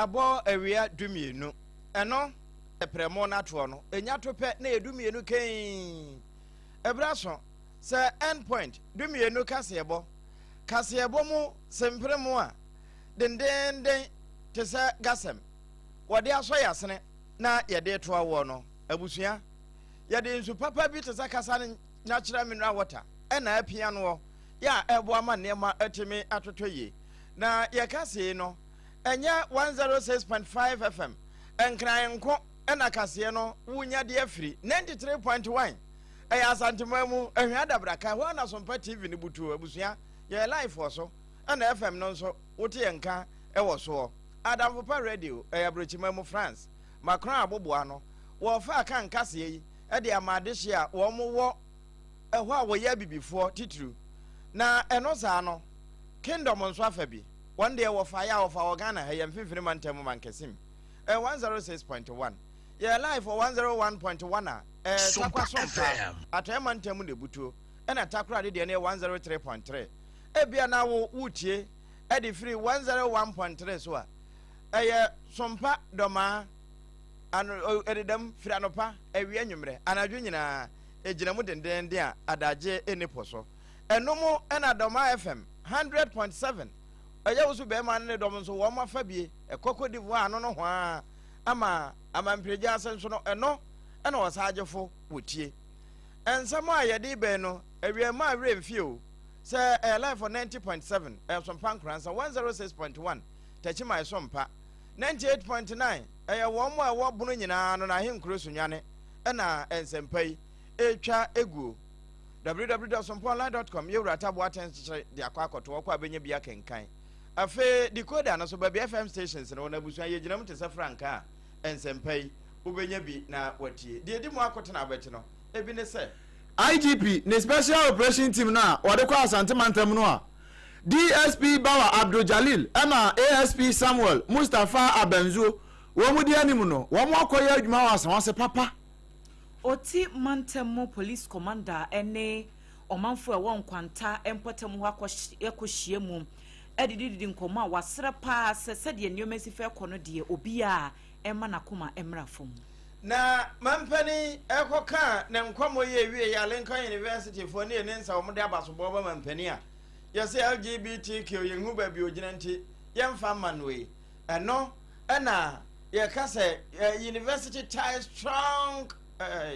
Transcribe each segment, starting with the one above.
Abɔ awia dumienu. Ɛno prɛmo no atoɔ no, ɛnya to pɛ na ɛyɛ dumienu kein. Ɛberɛ aso sɛ end point dumienu kaseɛbɔ. Kaseɛbɔ mu sempremo a dendeenden te sɛ gasɛm wɔde asɔ yɛn asene na yɛde retoa woɔ no. Abusua, yɛde nsu papa bi te sɛ kasa nyakyerɛ mineral water na apia noɔ yɛ a ɛboa ma nneɛma atumi atotɔ yie. Na yɛka sei no, ɛnyɛ 106.5 FM Nkran nko na kaseɛ no wonya de afiri, 93.1 ɛyɛ Asanteman mu, Ahwea Adabraka, ɛhɔ ara na Sompa TV no butuo. Abusua, yɛyɛ live wɔ so, ɛna FM no nso wote yɛn nka wɔ soɔ. Adamfo Pa Radio, ɛyɛ Aburokyiman mu, France, Macron aboboa ano, wɔrefa aka nkaseɛ yi de ama adehyeɛ a wɔn wɔ ɛhɔ a wɔyɛ abibifoɔ titiriw. Na ɛno saa no, Kingdom nso afa bi. Wɔn deɛ wɔfa yɛ a wɔfa wɔ Ghana ha yɛ mfimfini mantam mu Mankasim. Ɛyɛ 106.1. Yɛyɛ live wɔ 101.1 a ɛyɛ Tarkwa Sompa, Atɔeɛ mantam mu na ɛbutuo. Ɛna Takoradi deɛ no yɛ 103.3. Ebia na wo woretie de firi 101.3 so a, ɛyɛ Sompa Dɔmaa ano ɛdedam firi anɔpa, awia, anwummerɛ, anadwo nyinaa ɛgyina mu dendeenden a adagyeɛ nni po so. Ɛno mu na Dɔmaa FM 100.7 ɛyɛ wo so bɛrima ne ne dɔm nso wɔn afa bie ɛkɔ Cote d'Ivoire ano no hwaa ama amampiragya ase nso no ɛno na ɔsagyefo wɔtie. Nsɛm a yɛde bɛn no awia mu a werɛ mfie o sɛ ɛyɛ live for 90.7 ɛyɛ Sompa Nkoransa 106.1 Takyiman Sompa 98.9 ɛyɛ wɔn a ɛwɔ bono nyinaa no na ahenkuro Sunyani ɛna nsɛmpa yi ɛretwa eguo. www.sompoonline.com Yɛwura Taboa Atɛn kyekyere de akɔ akɔto hɔ kɔ a bɛnya bi akenkan. Afei decoder no so baabi FM stations no wɔ no abusua yɛgyina mu te sɛ frankaa a nsɛmpa yi wobɛnya bi na watie. Deɛ ɛdi mu akotena a wobɛte no ebi ne sɛ. IGP ne Special Operation Team no a wɔde kɔ Asante mantam no a DSP Bawa Abdul Jalil ɛna ASP Samuel Mustapha Abanzuo wɔn di anim no wɔn akɔyɛ adwuma wɔ Asawase papa. Oti mantam mu Police Commander ne ɔmanfo a ɛwɔ Nkwanta mpɔtam hɔ akɔhyia mu adidididi nkɔmmɔ a wɔasrɛ paa sɛ sɛdeɛ nneɛma si fɛ kɔ no deɛ obiara mma n'akoma mmra fam. Na mampanin rekɔka ne nkɔmmɔ yi awieeɛ a Lincoln University foɔ ne yɛn nsa wɔn de abasobɔ ba mampanin a yɛsɛ LGBTQ yɛnhu baabi ogyina nti yɛmfa mma no yi ɛno ɛna yɛka sɛ university tie strong uh,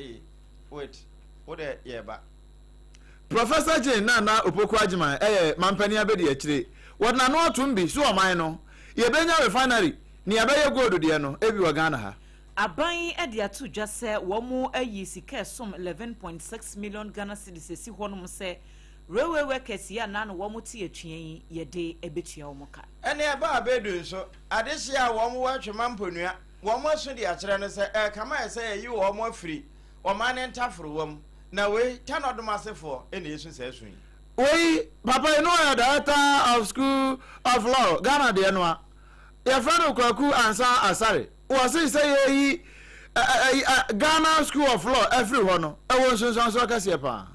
wait wo dɛ yɛba. Professor Jane Nana Opoku Agyemang yɛ mampanin abadiakyire. Wɔde n'ano atom bi so ɔman no yɛbɛnya refinery nea ɛbɛyɛ gold deɛ no bi wɔ Ghana ha. Aban de ato dwa sɛ wɔayi sika a ɛsom 11.6 million Ghana cedis asi hɔnom sɛ railway workers yi a na ano wɔte atua yi yɛde bɛtua wɔn ka. Ɛne ɛba abedu nso, adehye a wɔn wɔ Atwema Mponua, wɔn asu de akyerɛ no sɛ ɛrekama ayɛ sɛ yɛayi wɔn afiri ɔman no ntaforowa mu, na wei, Tanɔdom asefoɔ na ɛresu saa su yi. Wei papa yi no ɔyɛ Director of School of Law Ghana deɛ no a yɛfrɛ no Kwaku Ansah Asare wɔse sɛ yɛyi Ghana School of Law afiri hɔ no ɛwɔ nsunsuansoɔ kɛseɛ paa.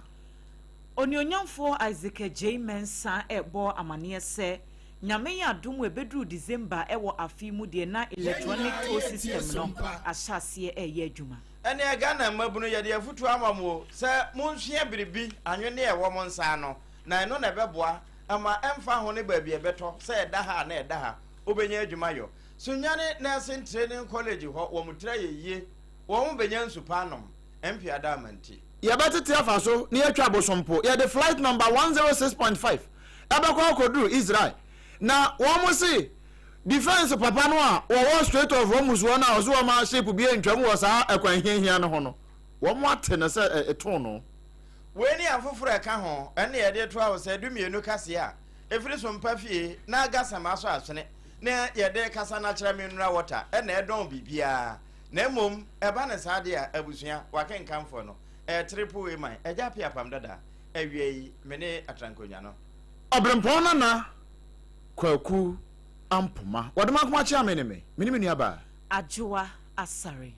Onuonyamfoɔ Isaac Adjei Mensah rebɔ amaneɛ sɛ Nyame yɛ adom a ɛbɛduru December wɔ afe yi mu deɛ na electronic toll system no ahyɛ aseɛ reyɛ adwuma. Ɛneɛ Ghana mmabunu yɛde afutuo ama mo o sɛ monsua biribi anwenneɛ a ɛwɔ mo nsa ano na ɛno na ɛbɛboa ama ɛmfa ho ne baabi a ɛbɛtɔ sɛ ɛda ha anaa ɛda ha wobɛnya adwuma yɔ. Sunyani Nursing Training College hɔ wɔn tiri ayɛ yie wɔn bɛnya nsu pa anom MP Adama nti. Yɛbɛtete afa so na yɛatwa abosompo. Yɛde flight number 106.5 ɛbɛkɔ akɔduru Israel. Na wɔn se defense papa no a wɔwɔ Strait of Hormuz hɔ no a ɔse wɔma ship bi antwam wɔ saa ɛkwan hiahia no ho no, wɔn ate no sɛ ɛtoo no. Wei ne afoforo a ɛka ho ne yɛde retoa wo sɛ dumienu kaseɛ a ɛfiri Sompa fie na Gasam asɔ asene na yɛde rekasa no akyerɛ me nnura water na ɛdɔn biribiara na mmom ɛba no saa deɛ a abusua wakenkanfoɔ no ɛyɛ triple A man agya apia apam dada awia yi me ne Atrankonwa no. Ɔbrempɔn Nana Kwaku Ampoma wɔde m'akoma kyea me ne me me ne me nua baa. Adwoa Asare.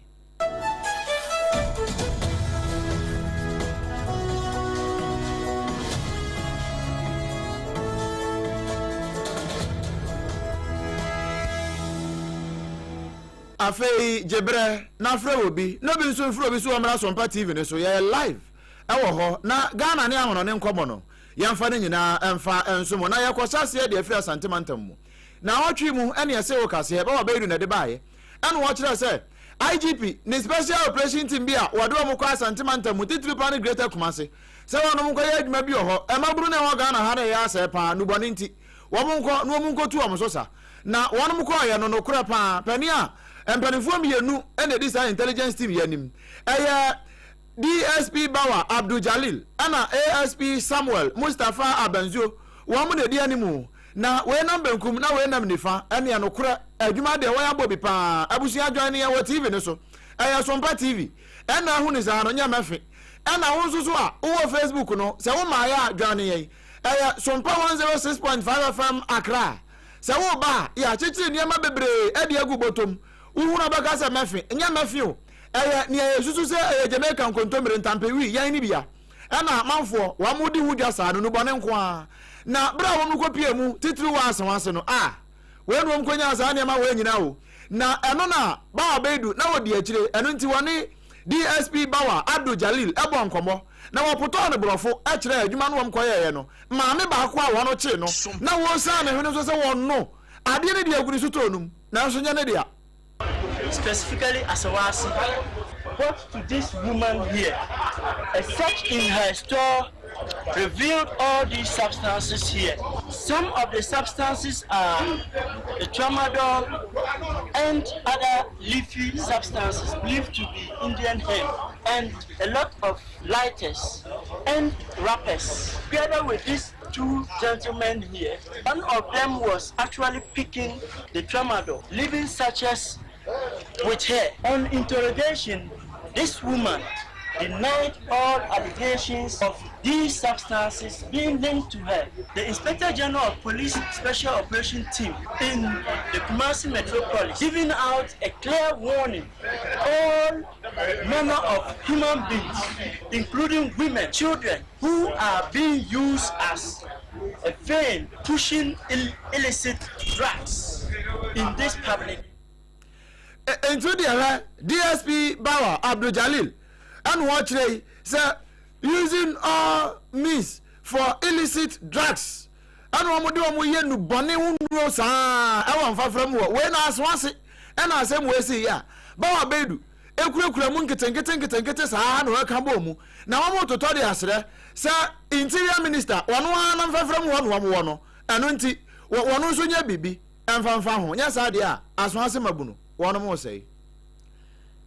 Afei gye berɛ na frɛ obi na obi nso mfrɛ obi so wɔmmra Sompa TV no so. Yɛyɛ live ɛwɔ hɔ na Ghana ne ahonɔne nkɔmmɔ no yɛmfa ne nyinaa mfa nso mo na yɛkɔhyɛ aseɛ de afiri Asante mantam mu. Naawɔtwe mu ɛne ɛse wo kaseɛ bɛwɔ Baidu na ɛde baeɛ ɛna wɔkyerɛ sɛ IGP ne Special Operation Team bi a wɔde wɔn kɔ Asante mantam mu titiri pa ne Greater Kumasi sɛ wɔnom nkɔyɛ adwuma bi wɔ hɔ. Mmabunu na ɛwɔ Ghana ha na ɛyɛ asɛe paa nnubɔne nti wɔn nkɔ na wɔn nkɔtu wɔn so sa. Na wɔnom kɔɔeɛ no nokorɛ paa panin a mpanimfoɔ mmienu na ɛdi saa intelligence team yi anim ɛyɛ DSP Bawa Abdul Jalil ɛna ASP Samuel Mustapha Abanzuo wɔn na ɛdi anim na wei nam benkum na wei nam nifa ɛneɛ nokorɛ adwuma deɛ wɔn abɔ bi paa abusua join yɛn wɔ TV no so ɛyɛ Sompa TV ɛna ahunu saa no nyɛ mɛfe ɛna wo nso so a wowɔ Facebook no sɛ wo maayɛ a join yɛn ɛyɛ Sompa 106.5 FM Accra. Sɛ woreba a, yɛakyekyere nneɛma bebree de agu bɔtɔ mu. Wohu no a wobɛka sɛ mɛfe. Ɛnyɛ mɛfe o. Ɛyɛ nea yɛsusu sɛ ɛyɛ Jamaica nkontommire, ntampewi, yan no bi a ɛna amanfoɔ wɔn di ho dwa saa no, nnubɔne nko ara. Na bere a wɔkɔpuee mu, titiriw wɔ asew ase no, a, wei na wɔkɔnyaa saa nneɛma wei nyinaa o. Na ɛno na Bawa Beidu na ɔdi akyire, ɛno nti wɔne DSP Bawa Abdul Jalil bɔɔ nkɔmmɔ, na wɔpotɔɔ no borɔfo kyerɛɛ adwuma no wɔkɔyɛeɛ no. Maame baako a wɔn kyee no na wɔresan ne hwene so sɛ wɔno adeɛ no de agu ne sotɔɔ no mu, nanso nyɛ ne dea. Specifically Asawase brought to this woman here. A search in her store revealed all these substances here. Some of the substances are the tramadol and other leafy substances believed to be Indian hemp and a lot of lighters and wrappers. Together with these two gentlemen here, one of them was actually picking the tramadol, leaving sachets with her. On interrogation, this woman denied all allegations of these substances being linked to her. The Inspector General of Police Special Operation Team in the Kumasi Metropolis giving out a clear warning all manner of human beings, including women, children, who are being used as a vein pushing Ill illicit drugs in this public. Nti deɛ hwɛ DSP Bawa Abdul Jalil ɛna wɔkyerɛ yi sɛ using all means for illicit drugs ɛna wɔn de wɔn yɛ nnubɔne ho nnuro saa ɛwɔ mfafra mu wɔ wei na aso ase ɛna asɛm wei si yɛ a Bawa Beidu ekurakura mu nketenkete nketenkete saa na wɔka bɔ mu na wɔn totɔ de asrɛ sɛ interior minister wɔn ara na mfafra mu hɔ na wɔn wɔ no ɛno nti wɔn nso nyɛ biribi Ɛmfa mfa ho, nyɛ saa deɛ a, aso ase mmabunu, wɔnom resɛe.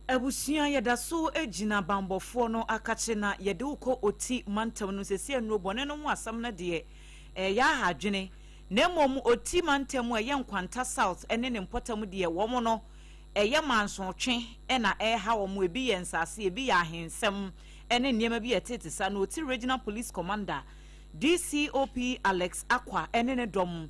Abusua, yɛda so gyina banbɔfoɔ no akakye na yɛde wo kɔ Oti mantam no seesei nnuro bɔne no ho asɛm no deɛ ɛyɛ aha adwene na mmom Oti mantam a ɛyɛ Nkwanta South ne ne mpɔtam deɛ wɔn no ɛyɛ mansotwe na ɛreha wɔn ebi yɛ nsaase ebi yɛ ahensɛm ne nneɛma bi a ɛtete saa na Oti Regional Police Commander DCOP Alex Akwa ne ne dɔm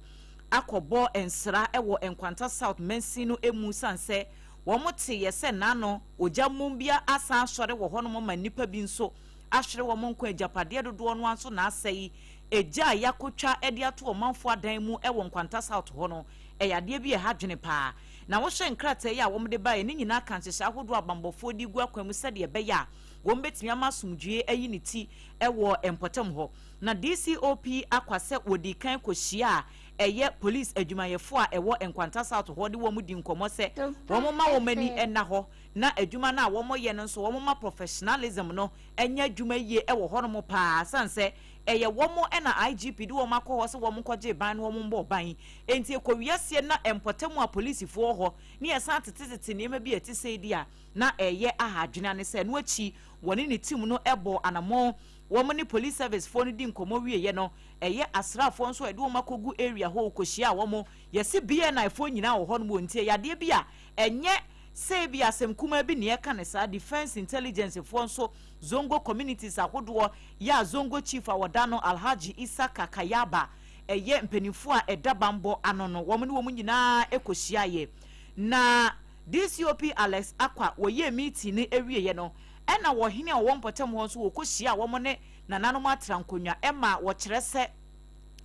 akɔbɔ nsra wɔ Nkwanta South mansin no mu esiane sɛ wɔteeɛ sɛ n'ano ogya mmum bi asan asɔre wɔ hɔnom ma nnipa bi nso ahwere wɔn nkwa, agyapadeɛ dodoɔ no ara nso na asɛe. Egya a yɛakɔtwa de ato ɔmanfoɔ adan mu wɔ Nkwanta South hɔ no, ɛyɛ adeɛ bi a ɛha adwene pa ara. Na wohwɛ nkrataa yi a wɔde baeɛ, ne nyinaa ka nhyehyɛe ahodoɔ a abanbɔfoɔ de regu akwan mu sɛdeɛ ɛbɛyɛ a wɔbɛtumi ama asomdwoeɛ ayi ne ti wɔ mpɔtam hɔ. Na DCOP Akwa sɛ wɔdii kan kɔhyiaa ɛyɛ police adwumayɛfoɔ a ɛwɔ Nkwanta South hɔ de wɔn dii nkɔmmɔ sɛ wɔn mma wɔn ani nna hɔ na adwuma no a wɔyɛ no nso wɔn mma professionalism no nyɛ adwuma yie wɔ hɔnom paa sane sɛ ɛyɛ wɔn na IGP de wɔn akɔ hɔ sɛ wɔn nkɔgye ban na wɔn mmɔ ban enti ɛkɔwie aseɛ na mpɔtam a polisifoɔ wɔ hɔ ne yɛsan tetetete nneɛma bi a ɛte sei deɛ a na ɛyɛ aha adwene ane sɛ ɛno akyi wɔne ne team no bɔɔ anamɔn Wɔn ne police service foɔ no di nkɔmmɔ wieɛ no, ɛyɛ asraafoɔ nso a yɛde wɔn akɔgu area hɔ kɔhyiaa wɔn. Yɛse BNI foɔ nyinaa wɔ hɔnom o, nti ɛyɛ adeɛ bi a ɛnyɛ sɛ ebia asɛm kumaa bi na yɛka no saa. Defence intelligence foɔ nso, Zongo communities ahodoɔ, yɛ a Zongo chief a wɔda ano Alhaji Isaka Kayaba, ɛyɛ mpanimfoɔ a ɛda banbɔ ano no, wɔn ne wɔn nyinaa kɔhyiaeɛ. Na DCOP Alex Akwa wɔyɛɛ meeting no wieɛ no, Ɛnna ɔhene a ɔwɔ mpɔtam hɔ nso wɔkɔhyiaa wɔn ne nananom atrankonnwa ma wɔkyerɛ sɛ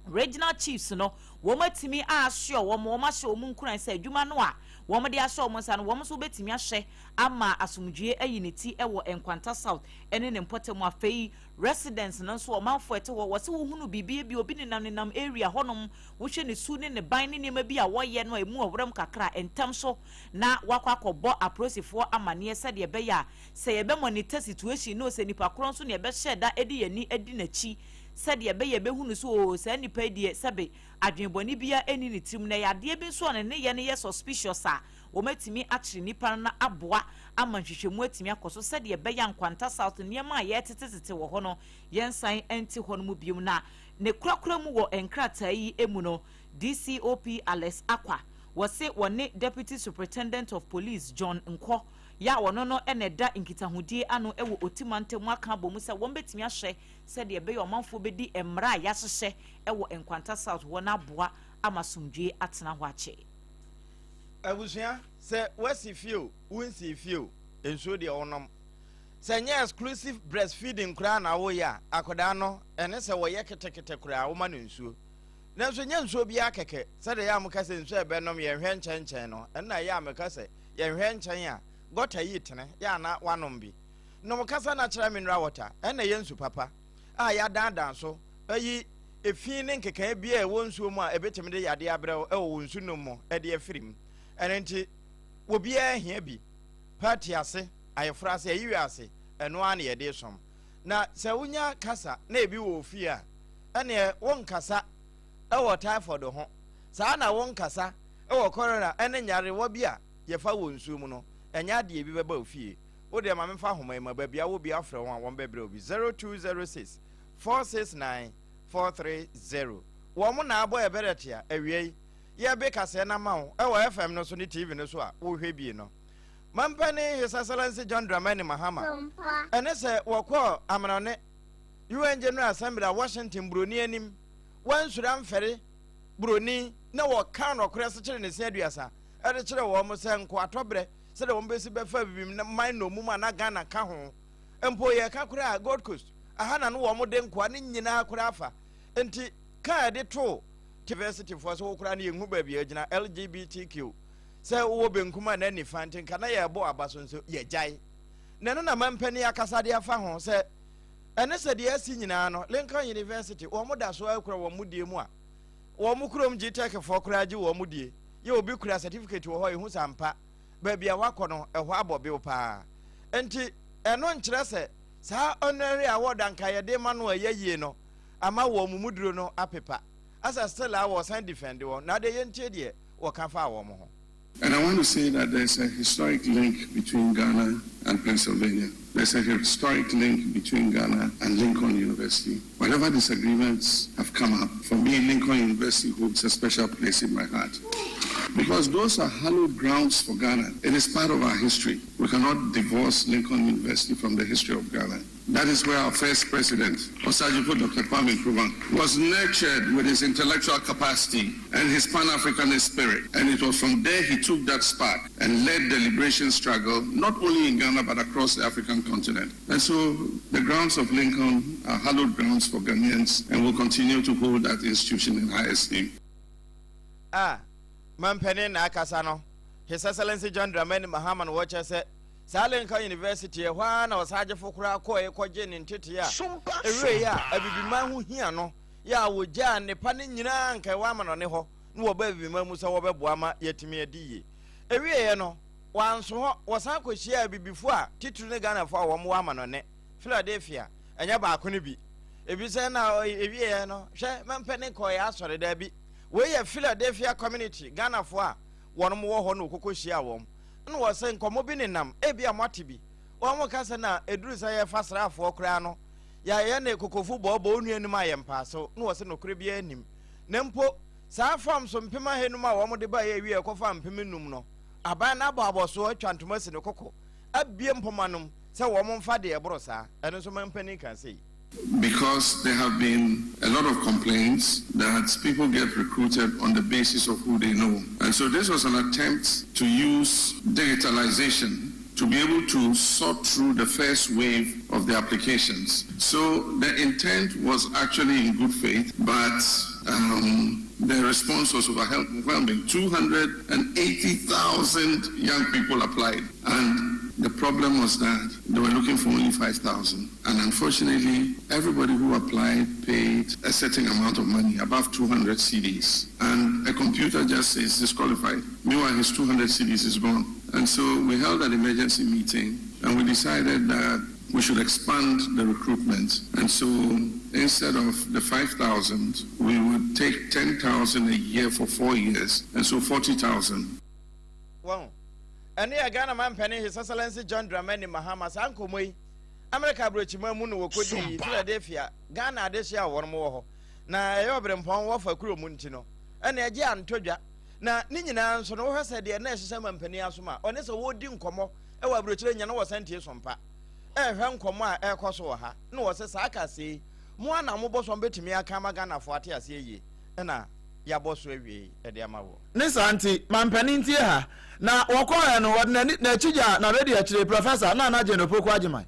regional chiefs no Wɔn atumi ahyɛ wɔn, wɔn ahyɛ wɔn nkuran sɛ adwuma no a wɔn de ahyɛ wɔn nsa no, wɔn nso bɛtumi ahyɛ ama asomdwie ayi ne ti wɔ Nkwanta South ne ne mpɔtam. Afei residents no nso, ɔmanfoɔ ɛte hɔ, wɔsɛ wohunu biribi bi, obi nenam nenam area hɔnom, wohwɛ ne su ne ne ban ne nneɛma bi a wɔyɛ no a emu ɔwerɛm kakra, ntɛm so na wakɔ akɔbɔ apolisifoɔ amanneɛ, sɛdeɛ ɛbɛyɛ a sɛ yɛbɛ monitor situation no, sɛ nipa korɔ nso na yɛbɛhyɛ da de yɛn ani adi n'akyi, sɛdeɛ ɛbɛyɛ ɛbɛhunu so o, saa nipa yi deɛ, sɛbe adwenebɔne biara ɛnni ne tirim, na ɛyɛ adeɛ bi nso a ne nneyɛ no yɛ suspicious a, wɔatumi akyere nipa no na aboa ama nhwehwɛmu atumi akɔ so, sɛdeɛ ɛbɛyɛ Nkwanta South nneɛma a yɛretetetete wɔ hɔ no, yɛnsan nte hɔ no mu biom. Na ne korakora mu wɔ nkrataa yi mu no, DCOP Alex Akwa wɔse wɔne Deputy Superintendent of Police John Nkɔ yɛ a ɔno no na ɛda nkitahodie ano wɔ Oti mantam aka abɔ mu sɛ wɔn bɛtumi ahwɛ sɛdeɛ ɛbɛyɛ ɔmanfoɔ bɛdi mmara a yɛahyehyɛ wɔ Nkwanta South hɔ no aboa ama asomdwie atena hɔ akyɛ. Abusua, sɛ woasi fie o, wonsii fie o, nsuo deɛ wonom. Sɛ nyɛ exclusive breastfeeding koraa na woyɛ a, akwadaa no, ɛne sɛ wɔyɛ ketekete koraa, woma no nsuo. Nanso nyɛ nsuo biara kɛkɛ, sɛdeɛ ɛyɛ a moka sɛ nsuo a ɛbɛnom yɛnhwɛ nkyɛnkyɛn no, ɛno na ɛyɛ a meka sɛ yɛnhwɛ nkyɛn a, gɔta yi tene, yɛ a na woanom bi. Nom kasa natural mineral water, ɛna ɛyɛ nsu papa a yɛadaadaa so ayi efi ne nkekaeɛ biara a ɛwɔ nsuo mu a ɛbɛtumi de yadeɛ abrɛ wo wɔ wo nsu nom mu de afiri mu. Ɛno nti, obiara hia bi. Party ase, ayeforɔ ase, ayiwie ase, ɛno ara na yɛde som. Na sɛ wonya kasa na ebi wɔ wo fie a, ɛneɛ wonkasa wɔ typhoid ho. Saa na wonkasa wɔ cholera ne nyarewa bi a yɛfa wɔ nsuo mu no, ɛnyɛ adeɛ ebi bɛba wo fie. Wo deɛ ma memfa ahoma yi ma baabi a wɔ biara frɛ wɔn a wɔbɛbrɛ wo bi 0206 469 430. Wɔn na abɔ yɛ bɛrɛte a awia yi yɛbe kaseɛ no ama wo wɔ FM no so ne TV no so a wohwɛ bie no. Mampanin His Excellency John Dramani Mahama ɛne sɛ wɔkɔɔ amanɔne UN General Assembly a Washington buroni anim, wansuro amfɛre buroni na wɔkaa nɔkorɛ sekyere ne se 30 ɛde kyerɛ wɔn sɛ nkoatɔberɛ sɛdeɛ wɔn bɛsi bɛfa Abibiman nnommum a na Ghana ka ho mpo, yɛka koraa a Gold Coast aha na no wɔn de nkoa no nyinaa koraa fa. Nti ka a yɛde too University foɔ sɛ wo koraa no yɛnhu baabi a agyina LGBTQ sɛ wowɔ benkum a na nifa, nti nka na yɛrebɔ aba so nso yɛgyae. Na ɛno na mampanin akasa de afa ho sɛ ɛne sɛ deɛ asi nyinaa no Lincoln University wɔn da so akura wɔn mudie mu a wɔn kurom GTEC foɔ koraa gye wɔn die yɛ obi kura certificate wɔ hɔ, ehu sɛ ampa baabi a wakɔ no ɛhɔ abɔ bew paa. Nti ɛno nkyerɛ sɛ saa honorary award anka yɛde ma no a ɛyɛ yie no ama wɔn mu duro no apepa asa, still a wɔsan defend wɔn na adeɛ yɛntie deɛ wɔka faa wɔn ho. And I want to say that there's a historic link between Ghana and Pennsylvania. There's a historic link between Ghana and Lincoln University. Whatever disagreements have come up, for me, Lincoln University holds a special place in my heart. Because those are hallowed grounds for Ghana. It is part of our history. We cannot divorce Lincoln University from the history of Ghana. That is where our first president, Osagyefo Dr. Kwame Nkrumah, was nurtured with his intellectual capacity and his Pan-Africanist spirit. And it was from there he took that spark and led the liberation struggle, not only in Ghana, but across the African continent. And so the grounds of Lincoln are hallowed grounds for Ghanaians and will continue to hold that institution in high esteem. Ah, mampanin na akasa no, His Excellency John Dramani Mahama no wɔkyerɛ sɛ saa Lincoln University ɛhɔ ara na ɔsagyefo koraa kɔɛ kɔgye ne ntetee a ɛwieɛ a Abibiman ho hia no yɛ a wɔgyaa nnepa no nyinaa nka ɛwɔ amanɔne hɔ na wɔba Abibiman mu sɛ wɔbɛboa ma yɛatumi adi yie. Ɛwieɛ no, wɔanso hɔ, wɔsan kɔhyiaa Abibifoɔ a titiri ne Ghanafoɔ a wɔn wɔ amanɔne, Philadelphia, ɛnyɛ baako no bi. Ebi sɛ na ɛwieɛ no, hwɛ, mampanin kɔɔeɛ asɔre, daabi. Wei yɛ Philadelphia community, Ghanafoɔ a wɔn wɔ hɔ na wɔkɔkɔ hyiaa wɔn. Ɛna wɔsɛ nkɔmmɔ bi nenam, ebi a moate bi. Wɔn ka sɛ na ɛduru sɛ yɛfa sraafoɔ koraa no, yɛayɛ ne kokofo bɔɔbɔ wo nua anim a yɛmpaa so, na wɔsɛ nokorɛ biara nnim. Na mpo saa forms 500 a wɔn de baeɛ awie a ɛkɔfaa 5000 no, aban no abɔ abɔsoɔ atwa ntoma asi ne koko, abue mpoma nom sɛ wɔn mfa deɛ ɛboro saa. Ɛno nso mampanin kaa sei. Because there have been a lot of complaints that people get recruited on the basis of who they know. And so this was an attempt to use digitalization to be able to sort through the first wave of the applications. So the intent was actually in good faith, but. The response was overwhelming. 280,000 young people applied. And the problem was that they were looking for only 5,000. And unfortunately, everybody who applied paid a certain amount of money, above 200 cedis. And a computer just says disqualified. Meanwhile, his 200 cedis is gone. And so we held an emergency meeting and we decided that we should expand the recruitment. And so instead of the 5,000, we would take 10,000 a year for 4 years, and so 40,000. Wɔn ɛne yɛ Ghana mampanin, His Excellency John Dramani Mahama. Saa nkɔmmɔ yi, Amerika aburokyima mu no, wɔkɔdii Philadelphia. Ghana adehyɛ a wɔn wɔ hɔ na ɛyɛ ɔberempɔn wɔfa kuro mu nti no, ɛna ɛgye antɔ dwa. Na ne nyinaa nso no, wohwɛ sɛ deɛ na ɛhyehyɛ mampanin asom a ɔne sɛ wɔredi nkɔmmɔ ɛwɔ aburokyire nya no, wɔ sɛntie so mpa ɛhwɛ nkɔmmɔ a ɛrekɔ so wɔ ha na wɔ sɛ saa kase yi mo ana mobɔ so bɛtumi aka ama Ghanafoɔ ate aseɛ yie, ɛna yɛabɔ so awie ɛde ama wɔ. Ne saa nti, mampanin tie ha na wɔkɔɔɛ no, wɔde n'ani n'akyi gya n'abɛdi akyire. Professor Nana Jane Opoku Agyeman,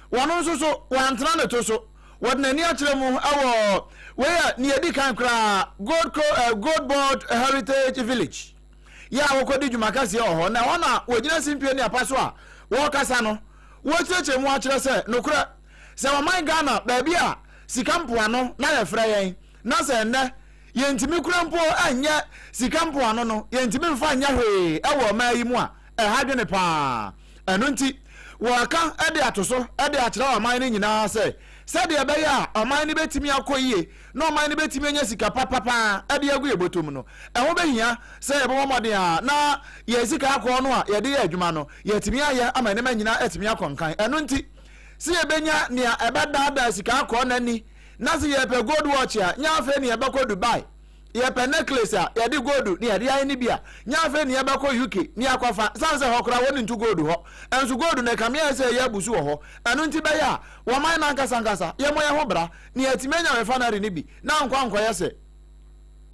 wɔn nso so wɔantena ne to so, wɔde n'ani akyerɛ mu ɛwɔ wei a nea edi kan koraa, Gold Co Gold Board Heritage Village yɛ a wɔkɔdi dwuma kɛseɛ wɔ hɔ. Na ɛhɔ na wɔgyina simpie ne apa so a wɔrekasa no, wɔrekyerɛkyerɛ mu akyerɛ sɛ nokorɛ sɛ ɔman Ghana, baabi a sika mpoano na yɛfrɛ yɛn, na sɛ nnɛ yɛntumi kura mpo nyɛ sika mpoano no, yɛntumi mfa nyɛ hwee ɛwɔ ɔman yi mu a, ɛha dwene paa. Ɛno nti wɔaka de ato so de akyerɛ ɔman no nyinaa sɛ sɛdeɛ ɛbɛyɛ a ɔman no bɛtumi akɔ yie na ɔman no bɛtumi anya sika papapaa de agu yɛ bɔtɔm no, ɛho bɛhia sɛ yɛbɛbɔ mmɔden a na yɛn sika akɔɔ no a yɛde yɛ adwuma no, yɛatumi ayɛ ama nneɛma nyinaa atumi akɔ nkan. Ɛno nti sɛ yɛbɛnya nea ɛbɛdaadaa sika akɔɔ n'ani, na sɛ yɛpɛ gold watch a, nyɛ afei ne yɛbɛkɔ Dubai. Yɛpɛ necklace a yɛde gold ne yɛde ayɛ no bi a, nyɛ afei ne yɛbɛkɔ UK ne yɛakɔfa, sane sɛ hɔ koraa wɔne ntu gold hɔ. Ɛnso gold no ɛkame ayɛ sɛ ɛyɛ abu so wɔ hɔ. Ɛno nti bɛyɛ a wɔman no ankasa ankasa yɛmmɔ yɛn ho bra na yɛatumi anya refinery no bi na ankɔ ankɔyɛ sɛ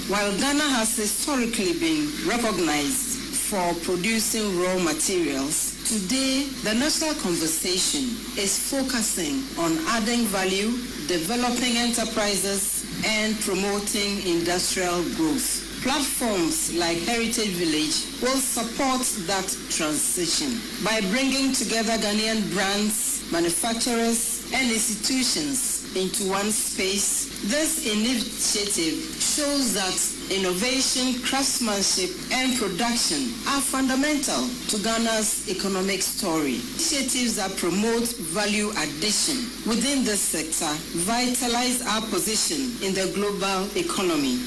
While Ghana has historically been recognized for producing raw materials, today the national conversation is focusing on adding value, developing enterprises, and promoting industrial growth. Platforms like Heritage Village will support that transition by bringing together Ghanaian brands, manufacturers, and institutions into one space. This initiative shows that innovation, craftsmanship, and production are fundamental to Ghana's economic story. Initiatives that promote value addition within this sector vitalize our position in the global economy.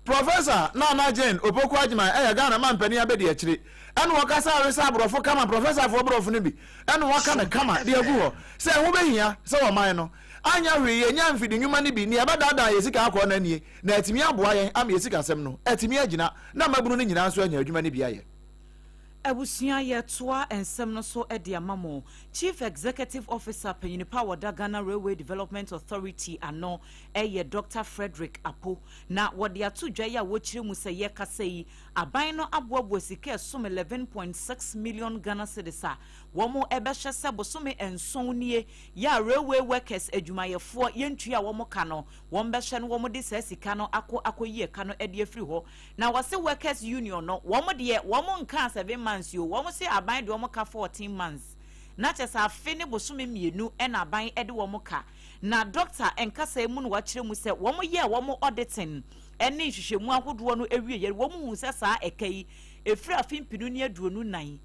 Professor Nana Jane Opoku Agyeman ɛyɛ Ghana mampanin abɛdi akyire, ɛna wɔkasa awesa aborɔfo kama, professorfoɔ borɔfo no bi ɛna wɔaka no kama de agu hɔ sɛ ɛho bɛhia sɛ wɔman no anya hwee yɛnya mfidi nnwuma no bi nea ɛbɛdaadaa yɛ sika akɔɔ no anie na atumi aboa yɛn ama yɛ sikasɛm no atumi agyina na mmabunu no nyinaa nso anya adwuma no bi ayɛ. Abusua, yɛtoa nsɛm no so de ama mo. Chief Executive Officer panyinipa a wɔda Ghana Railway Development Authority ano ɛyɛ Dr Frederick Apo, na wɔde ato dwa yi a wɔkyerɛ mu sɛ yɛkasa yi, aban no aboaboa sika ɛsom 11.6 million Ghana cedis a wɔn ɛbɛhyɛ sɛ bosome 7 nie yɛ a railway workers, adwumayɛfoɔ, yɛntua a wɔn ka no, wɔn bɛhyɛ no, wɔn de saa sika no akɔ akɔyi ɛka no de afiri hɔ. Na wɔse workers union no, wɔn deɛ wɔn nka 7 months o, wɔn se aban deɛ wɔn ka 14 months, na kyɛ sɛ afe ne bosome 2 ɛna aban de wɔn ka. Na doctor nkasa mu no, wakyerɛ mu sɛ wɔn yɛ wɔn auditing ɛne nhwehwɛmu ahodoɔ no awie yɛ, wɔn hu sɛ saa ɛka yi efiri afe 2024,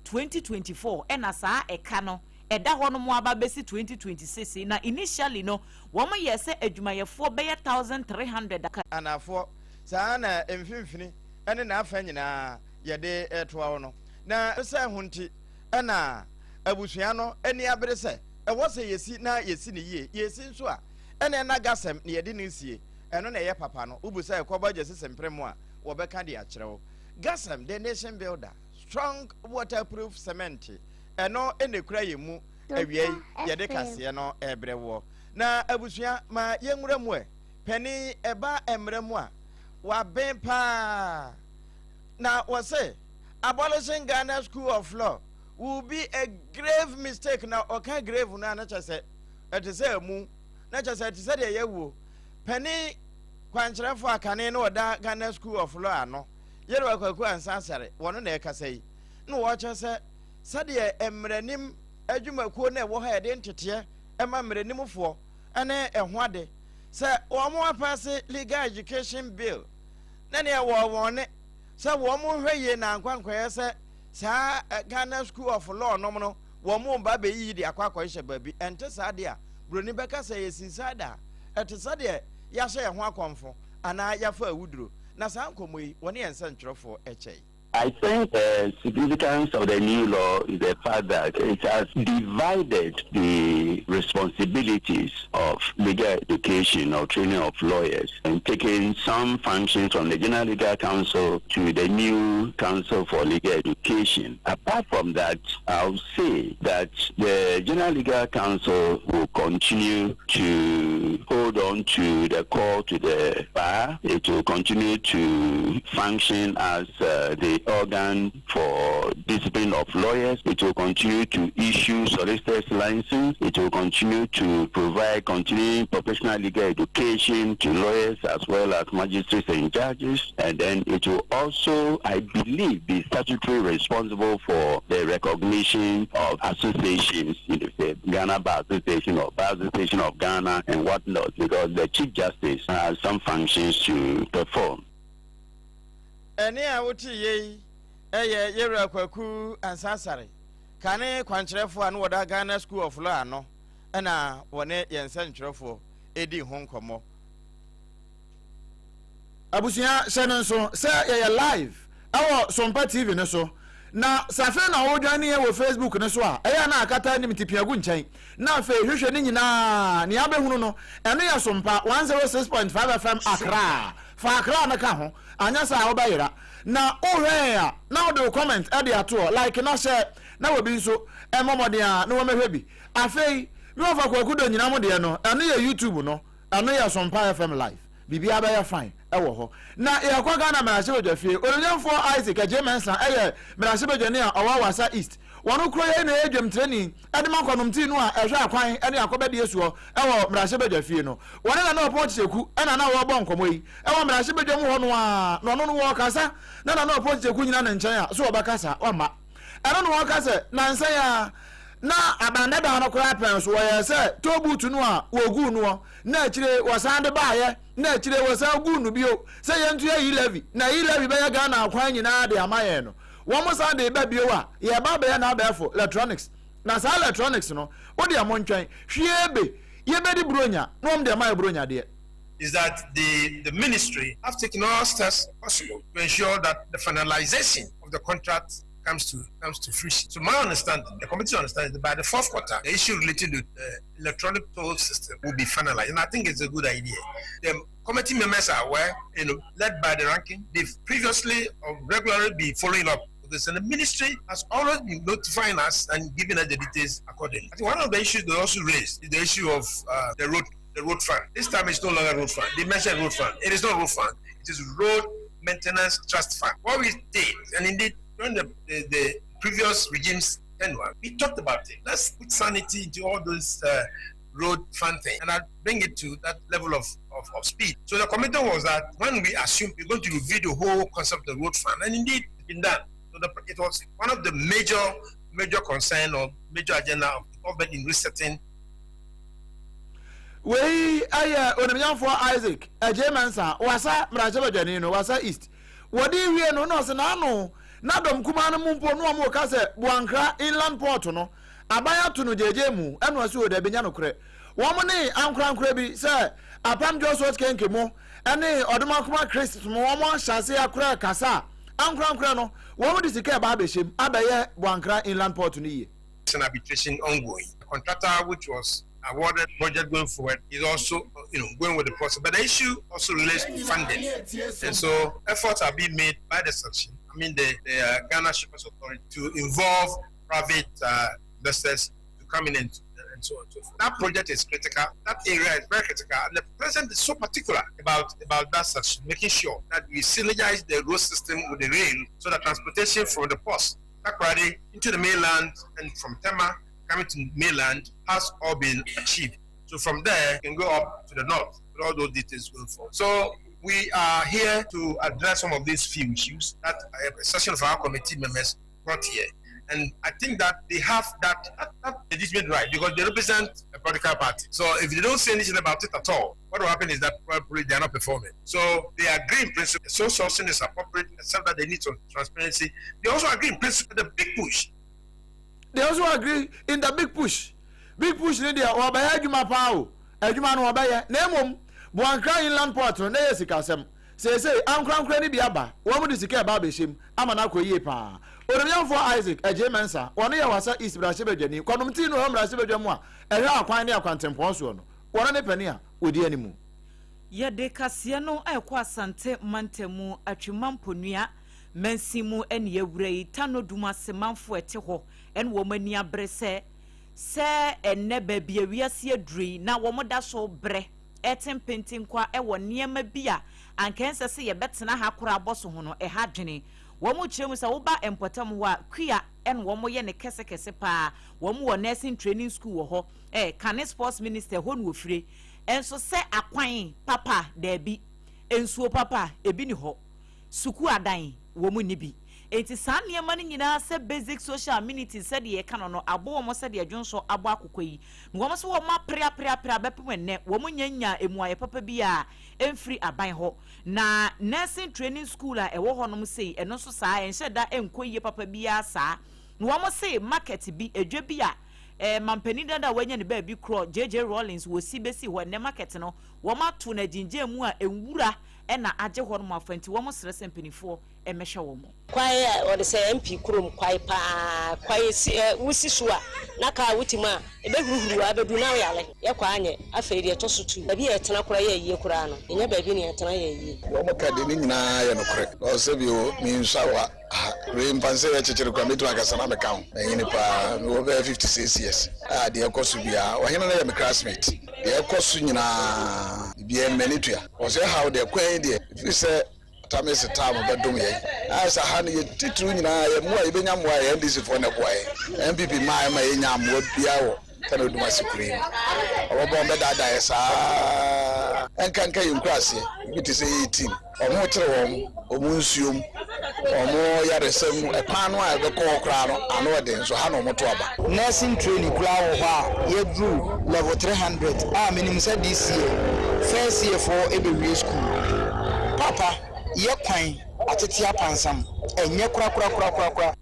2024, ɛna saa ɛka no ɛda hɔ nom aba bɛsi 2026. Na initially no, wɔn yɛ sɛ adwumayɛfoɔ bɛyɛ 1300. Anafoɔ saa na mfimfini ne n'afa nyinaa yɛde ɛtoa wo no, na sɛ ho nti ɛna abusua no ani abere sɛ ɛwɔ sɛ yɛsi na yɛsi ne yie. Yɛsi nso a, ɛna ɛna gasɛm na yɛde ne sie, ɛno na ɛyɛ papa no. Wobu sɛ ɛkɔbɔ agya sisi mpere mu a, wɔbɛka de akyerɛ wo. Gasɛm, the nation builder, strong waterproof cement, ɛno ɛna ekura yɛn mu. Awia yi yɛde kaseɛ no ɛbrɛ woɔ. Na abusua, ma yɛnwura mu. Ɛ panin ɛba mmerɛ mu a waben paa na wɔsɛ abolishing Ghana School of Law will be a grave mistake. Na ɔka grave no a, na kyerɛ sɛ ɛte sɛ ɛmu, na kyerɛ sɛ ɛte sɛ deɛ yɛwuo panin. Kwankyerɛfoɔ a kane na ɔda Ghana School of Law ano, Yerewa Kwaku Ansah Asare, wɔno na ɛrekasa yi, na wɔrekyerɛ sɛ sɛdeɛ mmaranim adwumakuo no a ɛwɔ hɔ a yɛde nteteɛ ma mmaranimfoɔ ne ɛho ade sɛ wɔn apaase Legal Education Bill na neɛ wɔ wɔn ne sɛ wɔn nhwɛ yie na ankwankɔyɛ sɛ saa Ghana School of Law nom no wɔn ba bɛyiyi de akɔ akɔhyehyɛ baabi. Ɛnte saa deɛ a, buroni bɛka sɛ yɛ suicide a ɛte sɛ deɛ yɛahyɛ yɛn ho akɔmfo anaa yɛafa awuduro. Na saa nkɔmmɔ yi, wɔne yɛn nsɛntwerɛfoɔ kyɛe. I think the significance of the new law is the fact that it has divided the responsibilities of legal education or training of lawyers and taken some functions from the General Legal Council to the new Council for Legal Education. Apart from that, I'll say that the General Legal Council will continue to hold on to the call to the bar. It will continue to function as the organ for discipline of lawyers. It will continue to issue solicitors license. It will continue to provide continuing professional legal education to lawyers as well as magistrates and judges. And then it will also, I believe, be statutory responsible for the recognition of associations, you know, say Ghana Bar Association or Bar Association of Ghana and whatnot, because the Chief Justice has some functions to perform. Ɛnne a wote yei yɛ Yewura Kwaku Ansah-Asare, kane kwankyerɛfoɔ a na wɔda Ghana School of Law ano na wɔne yɛn nsɛntwerɛfoɔ dii ho nkɔmmɔ. Abusua hyɛ no nso sɛ yɛyɛ live ɛwɔ Sompa TV no so na sɛ afei na wodwane yɛn wɔ Facebook no so a ɛyɛ a na akata anim nti pia gu nkyɛn na afei hwehwɛ ne nyinaa nea abɛhunu no ɛno yɛ Sompa 106.5 FM Accra fa Accra no ka ho anyɛ saa a wobɛyera na wohwɛ yɛn a na wode wo comment de ato hɔ like na hyɛ na obi nso mmɔ mmɔden a na wɔmmɛhwɛ bi afei me wɔfa Kwaku Donyina mo deɛ no ɛno yɛ YouTube no ɛno yɛ Sompa FM live. Biribiara bɛyɛ fine wɔ hɔ. Na yɛkɔ Ghana mmarahyɛbadwafie. Onuonyamfoɔ Isaac Adjei Mensah yɛ mmarahyɛbadwani a ɔwɔ Wassa East. Wɔn kuro yi na ɛyɛ dwamtirani de ma kɔnomtii no a ɛhwɛ akwan ne akɔbɛdeɛ soɔ wɔ mmarahyɛbadwafie no. Wɔne Nana Ɔpɔn Kyekyeku na na wɔrebɔ nkɔmmɔ yi wɔ mmarahyɛbadwam hɔ no ara na ɔno no wɔrekasa na Nana Ɔpɔn Kyekyeku nyina ne nkyɛn a so ɔbɛkasa? Wamma. Ɛno na wɔka sɛ nansa yi ara na aban dada no koraa pɛn so wɔyɛɛ sɛ toll booth no a wɔguu noɔ na akyire wɔsan de baeɛ na akyire wɔsan guu no bio sɛ yɛntua e-levy na e-levy bɛyɛ Ghana akwan nyinaa de ama yɛn no wɔn san de ba bio a yɛreba abɛyɛ n'abɛɛfo electronics na saa electronics no wo deɛ montwɛn hwie be yɛbɛdi buronya na wɔn deɛ mayɛ buronya deɛ. Is that the, the ministry have taken all steps possible to ensure that the finalization of the contract comes to comes to fruition. So my understanding, the committee understanding, that by the fourth quarter, the issue related to the electronic toll system will be finalized, and I think it's a good idea. The committee members are aware, you know, led by the ranking, they've previously or regularly been following up this, and the ministry has always been notifying us and giving us the details accordingly. I think one of the issues they also raised is the issue of the road the road fund. This time it's no longer road fund. They mentioned road fund. It is not road fund. It is road maintenance trust fund. What we did, and indeed during the, the, the previous regime's tenure, we talked about it. Let's put sanity into all those road fund thing and I bring it to that level of, of, of speed. So the commitment was that when we assume we're going to review the whole concept of the road fund, and indeed it's been done. So the, it was one of the major, major concern or major agenda of the government in resetting Wei yɛ Onimnyamfoɔ Isaac Adjei Mensah, Wassa mmarahyɛbadwani no, Wassa East. Wɔde wie no na ɔse n'ano na dɔm kumaa no mu mpo no wɔn reka sɛ Boankra Inland Port no aban ato no gyegye mu ɛna ɔse o dabi nyɛ nokorɛ. Wɔn ne ankorankorɛ bi sɛ Apam Joshua Kenke mo ne Ɔdomakoma Chris mo wɔn ahyɛ ase akora kasa a ankorankorɛ no wɔn de sika ɛba abɛhyɛ mu abɛyɛ Boankra Inland Port no yie. Arbitration ongoing. The contractor which was awarded project going forward is also you know going with the process. But the issue also relates to funding, and so efforts are being made by the section. I mean the, the Ghana Shippers Authority to involve private investors to come in and and so on and so forth. That project is critical. That area is very critical. And the president is so particular about, about that section, making sure that we synergize the road system with the rail so that transportation from the ports, Takoradi, into the mainland and from Tema coming to mainland has all been achieved. So from there, you can go up to the north with all those details going forward. So We are here to address some of these few issues that a section of our committee members brought here. And I think that they have that, that, that legitimate right because they represent a political party. So if they don't say anything about it at all, what will happen is that probably they are not performing. So they agree in principle. So sourcing is appropriate, except that they need some transparency. They also agree in principle the big push. They also agree in the big push. Big push ne deɛ wɔbɛyɛ adwuma paa o. Adwuma no wɔbɛyɛ. Na mmom, Boankra Inland Port no na ɛyɛ sikasɛm. Seesei ankorankora no bi aba, wɔn de sika ɛba abɛhyɛ mu ama no akɔ yie paa. Onuonyamfoɔ Isaac Adjei Mensah, wɔno yɛ Wassa East mmarahyɛbadwani, Kɔnom Tii no wɔ mmarahyɛbadwa mu a ɛhwɛ akwan ne akwantempɔn soɔ no, wɔno ne panin a ɔdi animu. Yɛde kaseɛ no rekɔ Asante mantam mu, Atwima Mponua mansin mu ne yɛawura yi, Tano Dumase manfoɔ a ɛte hɔ ne wɔn ani abere sɛ sɛ ɛnnɛ baabi a wiase aduru yi na wɔda so brɛ rete mpentenkwa wɔ nneɛma bi a anka ɛnsɛ sɛ yɛbɛtena ha koraa bɔ so ho no, ɛha adwene. Wɔkyerɛ mu sɛ woba mpɔtam hɔ a, kua na wɔyɛ no kɛsekɛse paa. Wɔwɔ nursing training school wɔ hɔ. Eh, kane sports minister, ɛhɔ na wɔfire. Nso sɛ akwan papa, daabi. Nsuo papa, ebi ni hɔ. Sukuu adan, wɔn nni bi. Enti saa nneɛma no nyinaa sɛ basic social amenities sɛdeɛ yɛka no no, abɔ wɔn sɛdeɛ dwonsɔ abɔ akokɔ yi. Na wɔn nso wɔn apere apere apere abɛpem ɛnnɛ, wɔn nnya nyaa mmuaeɛ papa biara mfiri aban hɔ. Na nursing training school a ɛwɔ hɔnom sei, ɛno nso saa, ɛnhyɛ da nkɔ yie papa biara saa. Na wɔn se market bi, edwa bi a eh, mampanin dada a wanya ne baabi korɔ, JJ Rawlings, wɔsi bɛsi hɔ, ɛnnɛ market no, wɔn ato no agyingyan mu a nwura na agye hɔnom afa nti wɔn srɛ sɛ mpaninfoɔ mmɛhwɛ wɔn. Kwae a wɔde sɛ MP kurom kwae paa kwae si ɛ wosi so a na kaa wote mu a ɛbɛhuruhuru a bɛdu na woyare yɛ kwa anyɛ afei deɛ ɛtɔ so tuu baabi a yɛtena koraa yɛ ayie koraa no yɛnya baabi ne yɛtena yɛ ayie. Deɛ wɔn ka deɛ ne nyinaa yɛ nokorɛ na ɔsɛ bio me nsua wa ha wei mfa nsɛ yɛ kyekyere koraa mɛtumi akasa na meka ho manyini paa mewɔ bɛyɛ 56 years a deɛ ɛkɔ so biara ɔhene no yɛ me classmate deɛ ɛkɔ so nyinaa biribiara m'ani tua ɔsɛ haw deɛ kwan yi deɛ ɛfiri sɛ Tamese taa mo bɛdom yɛn. Ayɛ sɛ ha no yɛ titiriw nyinaa yɛ mmoa a yɛbɛnya mmoa yɛ NDC foɔ na ɛboa yɛn. NPP mmaa ɛma yɛnya mmoa biara wɔ Tano Odumase kuro yi mu. Ɔbɛbɔ wɔn bɛdaadaa yɛ saa ɛnkanka yɛn nkuraseɛ ebi te sɛ 18 wɔn kyere wɔn wɔn nsuom wɔn yaresa mu ɛkwan no a ɛbɛkɔ hɔ koraa no ano ɛden nso ha na wɔn to aba. Nursing training koraa wɔ hɔ a yɛaduru level 300 a menim sɛ this year first year foɔ bɛwie school. Papa yɛ kwan atete apansam ɛnyɛ korakorakorakorakora.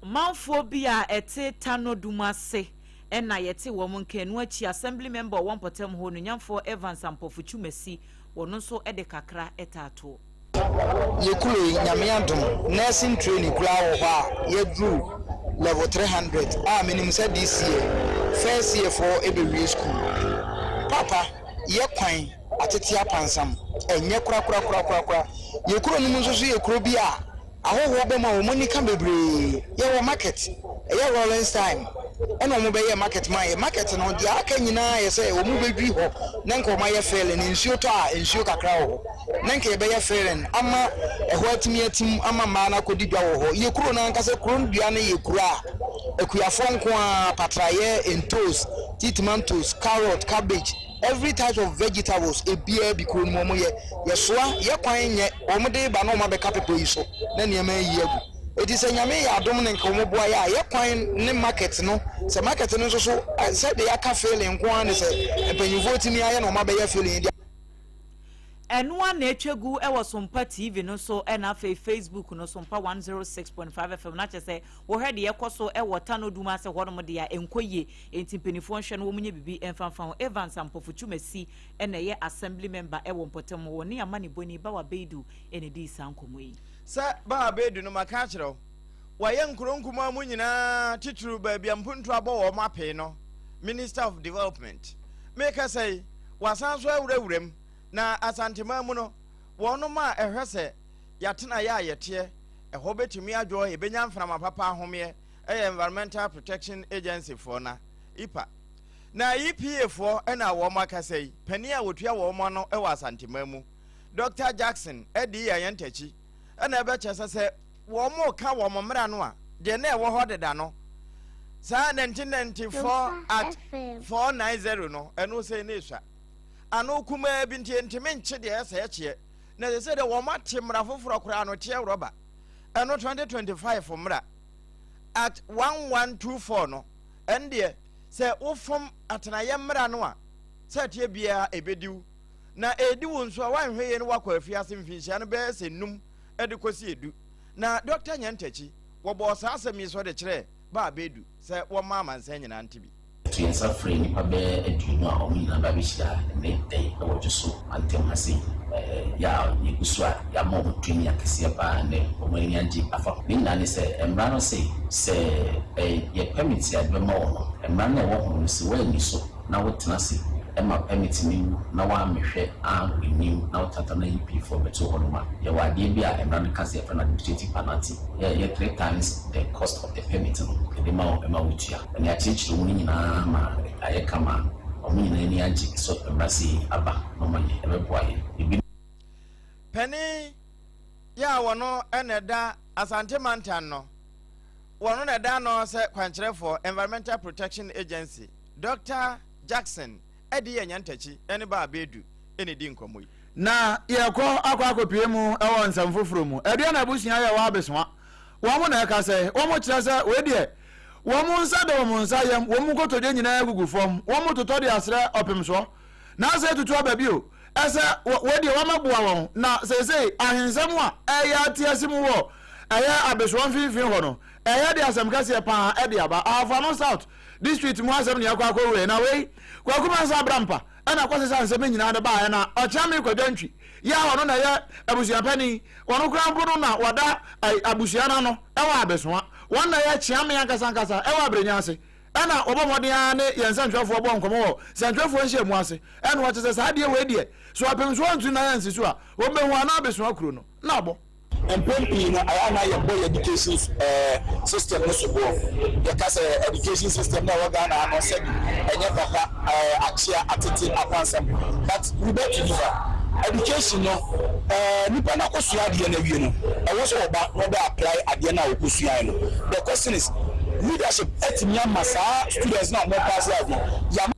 Manfoɔ bi a ɛte Tano Dumase na yɛte wɔn nka. Ɛno akyi, Assembly Member a ɔwɔ mpɔtam hɔ, Onuonyamfoɔ Evans Ampofo Twumasi, wɔno nso de kakra taa toɔ. Yɛ kuro yi Nyame adom nursing training koraa wɔ hɔ a yɛaduru level 300 a menim sɛ this year first year foɔ bɛwie school. Papa yɛ kwan atete apansam ɛnyɛ korakorakorakorakora. Yɛ kuro no mu nso so yɛ kuro bi a Ahɔhoɔ ba mu a wɔn ani ka bebree. Yɛwɔ market, ɛyɛ Rawlings time ɛna wɔn bɛyɛɛ market maa yɛ. Market no deɛ aka nyinaa yɛ sɛ wɔn bɛdwi hɔ na nka wɔn ayɛ filling. Nsuo tɔ a nsuo kakra wɔ hɔ na nka yɛbɛyɛ filling ama ɛhɔ atumi atim ama mmaa no akɔdi dwa wɔ hɔ. Yɛ kuro no ankasa, kuro no dua no yɛ kuro a akuafoɔ nko ara, patrayɛ, ntoos, tea tomatoes, carrot, cabbage, Every types of vegetables ebiaa bi kuro no mu wɔn yɛ, yɛ soa, yɛ kwan nyɛ, wɔn de ba na wɔn abɛka pepɔ yi so na nneɛma ayi agu. Eti sɛ Nyame yɛ adom ne nka wɔn boa yɛ a, yɛ kwan ne market no, sɛ market no nso so sɛ deɛ yɛaka filling nko ara ne sɛ mpanyinfoɔ tumi ayɛ na wɔn abɛyɛ filling de. Ɛno ara na atwa gu wɔ Sompa TV no so ɛna afei Facebook no Sompa 106.5 FM na kyerɛ sɛ wohwɛ deɛ ɛkɔ so wɔ Tano Dum ase hɔnom deɛ a ɛnkɔ yie. Enti mpaninfoɔ nhwɛ na wɔn nyɛ biribi mfa mfa ho. Evans Ampofo Twumasi na ɛyɛ Assembly member wɔ mpɔtam hɔ. Ɔne amanebɔni Bawa Beidu na ɛdii saa nkɔmmɔ yi. Sɛ Bawa Beidu no maka akyerɛ wo, wɔayɛ nkuro nkumaa mu nyinaa titiriw baabi a mpuntuo abɔ wɔn apee no Minister of Development. Merekasa yi, wɔasan nso awura wuram, na Asanteman mu no, wɔnom a ɛhwɛ sɛ yɛatenaeɛ a yɛteɛ, ɛhɔ bɛtumi adwo, yɛbɛnya mframa papa ahomeɛ, yɛ Environmental Protection Agency foɔ na, EPA. Na EPA foɔ na wɔn akasa yi, panin a wɔtua wɔn ano wɔ Asanteman mu, Dɔkta Jackson adi yɛn ntakyi na ɛbɛkyɛ sɛ sɛ wɔn reka wɔn mmara no a, deɛ na ɛwɔ hɔ deda no, saa 1994 Act 490 no, ɛno sɛ ne esua. ano kumaa bi nti ɛntumi nkye deɛ ɛsɛ ɛkyeɛ. Na ɛsɛ sɛ deɛ wɔn ate mmara foforɔ koraa no teɛ rɔba. Ɛno 2025 mmara Act 1124 no, ɛno deɛ sɛ wofom atenaeɛ mmara no a, sɛ ɛteɛ biara ɛbɛdi wo. Na ɛredi wo nso a woanhwɛ yie no woakɔ afiase mfinhyia no bɛyɛ sɛ num de kɔsi edu. Na Dɔkta Nyantakyi, wɔbɔɔ saa asɛm yi so de kyerɛɛ Baa Bedu sɛ wɔmma amansan nyinaa nte bi. Yɛto yɛn nsa frɛ nnipa bɛyɛ 20 a wɔn nyinaa ba abɛhyia ɛnnɛ da yi wɔ Dwoso mantam ha sei. Yɛ a yɛgu so a yɛama wɔn training akɛseɛ pa ara nnɛ, wɔn ani agye afa ho. Ne nyinaa ne sɛ, mmara no se sɛ ɛyɛ permit a yɛde bɛma wo no, mmara no a ɛwɔ ho no sɛ woanni so na wotena ase ma permit no wu na woammehwɛ annim na wotratra na UP foɔ bɛto hɔ nom a, yɛwɔ adeɛ bi a mmara no ka sɛ yɛfrɛ no administrative penalty, yɛ three times the cost of the permit no yɛde ma wo ma wotua. Na yɛakyerɛkyerɛ mu no nyinaa ma ayɛ kama a, wɔn nyinaa ani agye sɛ mmara sei aba na wɔayɛ, ɛbɛboa yɛn. Ebi. Panin yi a wɔno na ɛda Asante Mantam no, wɔno na ɛda ano sɛ kwankyerɛfoɔ, Environmental Protection Agency, Dɔkta Jackson Adi Anyantakyi ne Baa Bedu na ɛdi nkɔmmɔ yi. Na yɛkɔ akɔ akɔpue mu wɔ nsɛm foforɔ mu. Aduana abusua yɛ wɔ abesoa. Wɔn na ɛka sɛ, wɔn kyerɛ sɛ wei deɛ, wɔn nsa da wɔn nsa yam, wɔn nkotodwe nyinaa gugu fam, wɔn totɔ de asrɛ ɔpemsoɔ. Na asɛ tutu aba bio, ɛsɛ wei deɛ wɔmmɛboa wɔn. Na seesei ahensɛm a ɛreyɛ ate ase mu wɔ ɛyɛ abesoa mfimfini hɔ no, ɛyɛ de asɛm kɛseɛ paa de aba. Ahafo-Ano South District mu asɛm na yɛakɔ akɔwura yi. Na wei, Kwaku Mensah Abrampah ɛna akɔsesa nsɛm yi nyinaa de baeɛ. Na Ɔkyeame Kwadwo Antwi yi a ɔno na ɛyɛ abusua panin, ɔno koraa mpo no na wɔda abusua no ano wɔ Abesoa. Wɔn na ɛyɛ Kyeame ankasa ankasa wɔ Abrenya ase. Ɛna wɔbɔ mmɔden ara ne yɛn nsɛntwerɛfoɔ bɔ nkɔmmɔ wɔ sɛntwerɛfoɔ nhyiamu ase. Ɛna wɔkyerɛ sɛ saa adeɛ wei deɛ, sɛ ɔpemsoɔ antumi na yɛansi so a, wɔbɛhu a na Abesoa kuro no na abɔ. Mpɛn pii no, ayɛ a na yɛbɔ yɛn education system no soboɔ. Yɛka sɛ education system no a ɛwɔ Ghana ha no sɛbi ɛnyɛ papa, akyea, atete, akwansɛm. But we beg to differ. Education no, nipa no akɔsua adeɛ no awie no, ɛwɔ sɛ ɔba na ɔbɛ apply adeɛ no a ɔkɔsuaeɛ no. The question is, leadership atumi ama saa students no a wɔn paase out no, yɛama.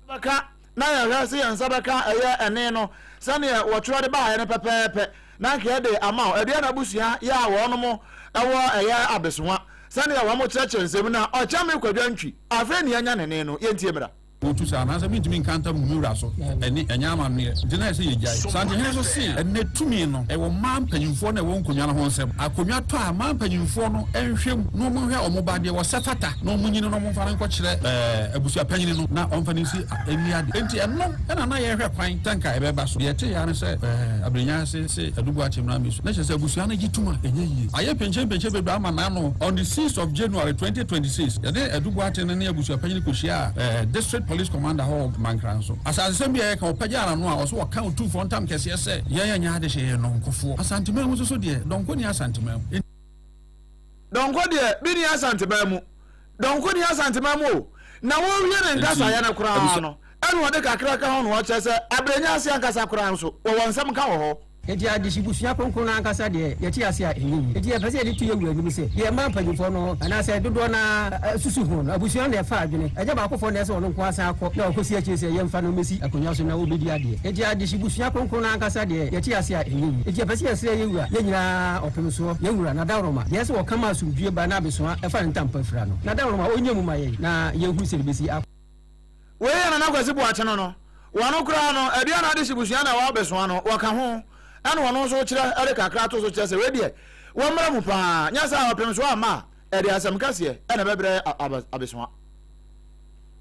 Bɛka na yɛhwɛ sɛ yɛn nsa bɛka ɛyɛ ɛne no sɛdeɛ wɔtwerɛ de baeɛ no pɛpɛɛpɛ na anka yɛde ama wo. Aduana abusua yɛ a wɔnom wɔ ɛyɛ abesoa sɛdeɛ wɔn kyerɛkyerɛ nsɛm na Ɔkyɛme Kwadwo Antwi afei ne yɛanya ne ne no yɛntie mmra. Wɔtu saa, anaasɛ mentumi nka ntam ngu me wura so, ɛne, ɛnyɛ amanneɛ, nti na ɛsɛ yɛgyae. Santehene nso se, ɛnnɛ tumi no, ɛwɔ mmaa mpanyimfoɔ na ɛwɔ nkonnwa no ho nsam. Akonnwa tɔ a, mmaa mpanyimfoɔ no nhwɛ mu na wɔnhwɛ wɔn ba, deɛ ɔsɛ fata, na wɔnyi no na wɔmfa no nkɔkyerɛ abusuapanyini no na ɔmfa no nsi nni ade. Enti ɛno na na yɛrehwɛ kwan sɛ anka ɛbɛba so. Deɛ ɛteeɛ ara ne sɛ Abrenya ase se Adu Boakye mmra mmɛsu. Na kyerɛ sɛ abusua no gye tom a, ɛnyɛ yie. Ayɛ pɛnkyɛnpɛnkyɛn bebree ama n'ano. On the sixth of January, 2026, yɛne Adu Boakye no ne abusuapanyini kɔhyiaa District Police Commander hɔ wɔ Mankranso. Asasesɛm bi a yɛreka, ɔpagyaa n'ano a ɔse ɔka Otumfoɔ ntam kɛseɛ sɛ, Yɛn ɛnyɛ adehye, yɛyɛ nnɔnkofoɔ. Asanteman mu nso so deɛ, dɔnko nni Asanteman mu. Enti. Dɔnko deɛ, bi nni Asanteman mu. Dɔnko nni Asanteman mu o. Na wɔrewie ne Enti, nkasaeɛ no koraa abusua. no, ɛna ɔde kakra ka ho na ɔkyerɛ sɛ Abrenya ase ankasa koraa nso, wɔwɔ nsɛm ka wɔ hɔ. Enti adehye busua kronkron no ankasa deɛ, yɛte ase a, ɛnyɛ yie. Enti yɛpɛ sɛ yɛde to yɛn wura anim sɛ, deɛ mmaa mpanimfoɔ no, anaasɛ dodoɔ no ara, susu ho no, abusua no na ɛfa adwene. Ɛnyɛ baakofoɔ na ɛsɛ sɛ ɔno nko ara san kɔ na ɔkɔsi akyire sɛ yɛmfa no mmɛsi akonnwa so na ɔbɛdi adeɛ. Enti adehye busua kronkron no ankasa deɛ, yɛte ase a, ɛnyɛ yie. Enti yɛpɛ sɛ yɛsrɛ yɛn wura, yɛn nyinaa ɔpemsoɔ, yɛn wura, Nadaworoma, deɛ ɛsɛ sɛ ɔka ma asomdwoeɛ ba na abesoa ɛfa ne ntampa fira no, Nadaworoma, ɔnyɛ mu ma yɛn na yɛnhunu sɛdeɛ ɛbɛsi akɔ. Wei yɛ Nana Kwasi Boakye no no. Wɔno koraa no, Aduana Adehye busua na wɔabɛsoa no, wɔka ho. Ɛna ɔno nso kyerɛ de kakra to so kyerɛ sɛ wei deɛ, wɔmmra mu paa, nyɛ saa a ɔpem so amma a, ɛde asɛm kɛseɛ na ɛbɛbrɛ abesoa.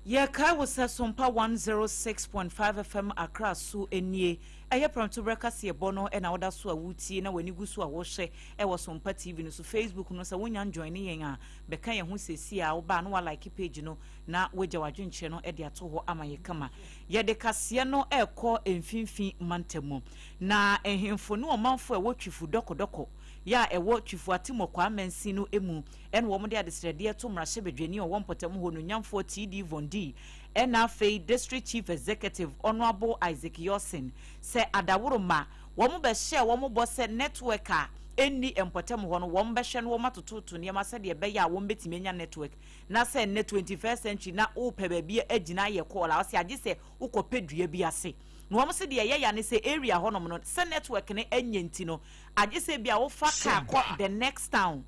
Yɛkae wo sɛ Sompa 106.5 FM Accra so nie. Ɛyɛ prɛmtoberɛ kaseɛbɔ no na woda so a woretie na w'ani gu so a worehwɛ wɔ Sompa TV no so. Facebook no sɛ wonnya njoine yɛn a, bɛka yɛn ho seesei a woba a na woalike page no na woagya w'adwenkyerɛ no de ato hɔ ama yɛ kama. Yɛde kaseɛ no rekɔ mfimfini mantam mu. Na nhemfo ne ɔmanfo a ɛwɔ Twifu Dɔkɔdɔkɔ yɛ a ɛwɔ Twifu Atemɔkwaa mansin no mu ɛna wɔn de adesrɛdeɛ to mmarahyɛbadwani a ɔwɔ mpɔtam hɔ no nyamfoɔ TD Von-Dee ɛna afei District Chief Executive Honourable Isaac Yorson sɛ adaworoma wɔn bɛhyɛɛ wɔn bɔ sɛ network a. nni mpɔtam hɔ no wɔn bɛhwɛ na wɔn atototo nneɛma sɛdeɛ ɛbɛyɛ a wɔn bɛtumi anya network na sɛ nnɛ 21st century na wopɛ baabi agyina ayɛ call a wɔse agye sɛ wokɔpɛ dua bi ase na wɔn se deɛ ɛyɛ ya ne sɛ area hɔnom no sɛ network no ɛnyɛ nti no agye sɛ bi a wofa car kɔ the next town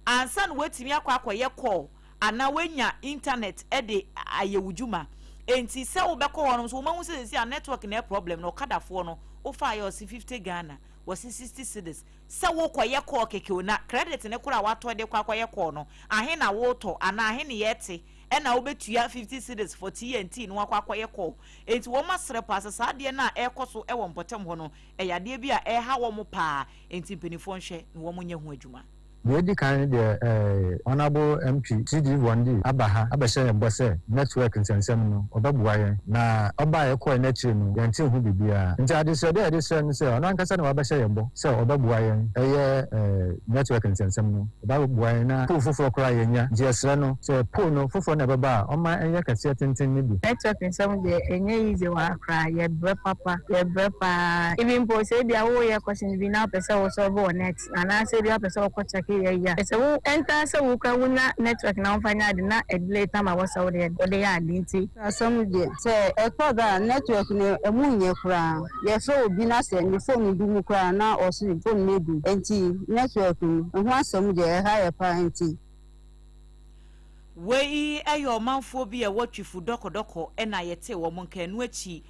ansa na woatumi akɔ akɔyɛ call anaa woanya internet de ayɛ wo dwuma. Enti sɛ wobɛkɔ hɔ no nso wɔahu sɛ seesei a network na ɛyɛ problem no, ɔkadafoɔ no wofa yɛ ɔse 50 Ghana, wɔse 60 cedis sɛ wokɔyɛ call kɛkɛ o, na credit no koraa a woatɔ de kɔ akɔyɛ call no, ahe na wotɔ anaa ahe ne yɛte ɛna wobɛtua 50 cedis for TNT no akɔ akɔyɛ call. Enti wɔn asrɛ paa sɛ saa adeɛ no a ɛrekɔ so wɔ mpɔtam hɔ no, ɛyɛ adeɛ bi a ɛreha wɔn paa, enti mpanimfoɔ nhwɛ na wɔnyɛ ho adwuma. Deɛ ɛdi kan no deɛ eh, Honourable MP TD Vondee aba ha abɛhyɛ yɛn bɔ sɛ network nsɛnsɛm no ɔbɛboa yɛn. Na ɔbaeɛ kɔeɛ no akyiri no yɛntee ho biribiara. Nti adesrɛdeɛ a yɛde srɛ no sɛ ɔno ankasa na wabɛhyɛ yɛn bɔ sɛ ɔbɛboa yɛn ɛyɛ eh, network nsɛnsɛm no. Ɔbɛboa yɛn na pole foforɔ koraa yɛnnya. Nti yɛsrɛ no sɛ pole no foforɔ na ɛbɛba a ɔmma ɛnyɛ kɛseɛ tenten no bi. Network nsɛm deɛ ɛnyɛ easy wɔ ha koraa, yɛbrɛ papa, yɛbrɛ paa. Even mpo sɛ ebia woreyɛ questions bi na wopɛ sɛ wo solve wɔ net. Anaasɛ ebia wopɛ sɛ wokɔ check yɛ yi a, sɛ wo ɛntaa sɛ wo koraa wonya network na womfa nyɛ ade na ɛdelay time a ɛwɔ sɛ wode wode yɛ ade nti. Asɛm deɛ, sɛ ɛtɔ da a network no ɛmu nyɛ koraa. Yɛfrɛ obi na sɛ ne phone du mu koraa na ɔse phone no adum. Ɛnti network no ɛho asɛm deɛ ɛha yɛ paa nti. Wei yɛ ɔmanfoɔ bi a ɛwɔ Twifu dɔkɔdɔkɔ na yɛtee wɔn nka. Ɛno akyi,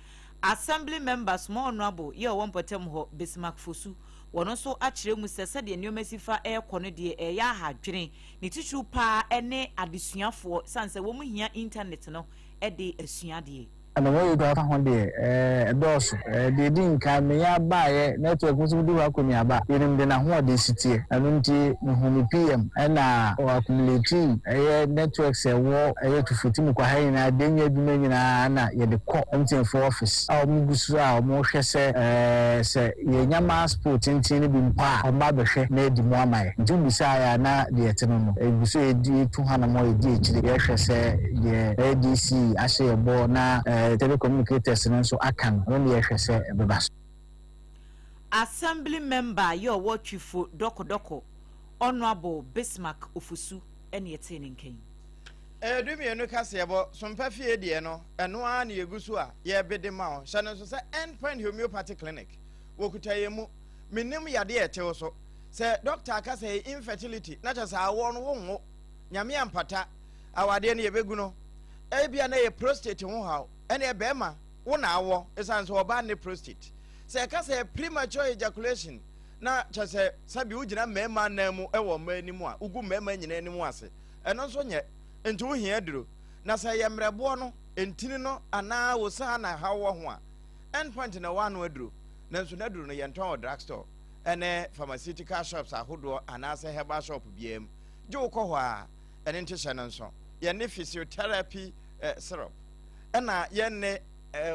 Assembly Member Small Honourable yɛ ɔwɔ mpɔtam hɔ, Bismarck Fosu, wɔn nso akyerɛ mu sɛ sɛdeɛ nneɛma si fa rekɔ no deɛ ɛreyɛ aha adwene, ne titiriw pa ara ne adesuafoɔ, ɛsiane sɛ wɔn hia intanɛt no de asua adeɛ. Na wei koraa ka ho deɛ, ɛɛ, ɛdɔɔso. Ɛɛ, deɛ ɛdi nkan, me ya baeɛ, network nso medi hɔ akɔneaba. Yɛnim deɛ n'ahoɔden si teɛ. Ɛno nti, mehuu me PM, ɛna ɔ accumulate ɛyɛ networks a ɛwɔ ɛyɛ Tufutimu kwa ha nyinaa, deɛ ɛnyɛ adwuma nyinaa na yɛde kɔ MTN foɔ office a wɔn gu so a wɔrehwɛ sɛ, ɛɛ, sɛ yɛnya mass pole tenten no bi mpo a, wɔba abɛhwɛ na adi mu ama yɛn. Nti wobisaa yɛn a, na deɛ ɛte no no, ɛgu so yɛdi, yɛtu hanom, yɛdi akyire, yɛhwɛ sɛ deɛ ADC ahyɛ yɛn bɔ na telecommunicators no nso aka no, ɛno na yɛhwɛ sɛ ɛbɛba so. Assembly member yɛ ɔwɔ Twifo Dɔkɔdɔkɔ, Honourable Bismarck Ofosu na yɛtee ne nka yi. Ɛyɛ dumienu kaseɛbɔ, Sompa Fie deɛ no, ɛno ara na yɛgu so a yɛrebede ma wo. Hyɛ no nso sɛ End Point Homeopathy Clinic, wɔkuta yɛn mu. Mennim yadeɛ a ɛte wo so. Sɛ dɔkta aka sɛ ɛyɛ infertility, na kyerɛ sɛ awoɔ no wonwo, Nyame ampata, awadeɛ no yɛbɛgu no. Ebia na ɛyɛ prostate ho haw, ɛneɛ bɛrima wo na awɔ, ɛsiane sɛ ɔbaa nne prostate. Sɛ ɛka sɛ ɛyɛ premature ejaculation, na kyerɛ sɛ sɛbi wogyina mmarima anan mu wɔ mmaa anim a, wogu mmarima nyinaa anim ase. Ɛno nso nyɛ, nti wohia aduro. Na sɛ ɛyɛ mmerɛboɔ no, ntini no anaa wo saa na haw wɔ ho a, End Point na ɛwɔ ano aduro. Nanso n'aduro no yɛntɔn wɔ drug store ne pharmaceutical shops ahodoɔ anaasɛ herbal shop biara mu. Gye wokɔ hɔ a, ɛno nti hyɛ no nso. Yɛnne physiotherapy syrup ɛna yɛnne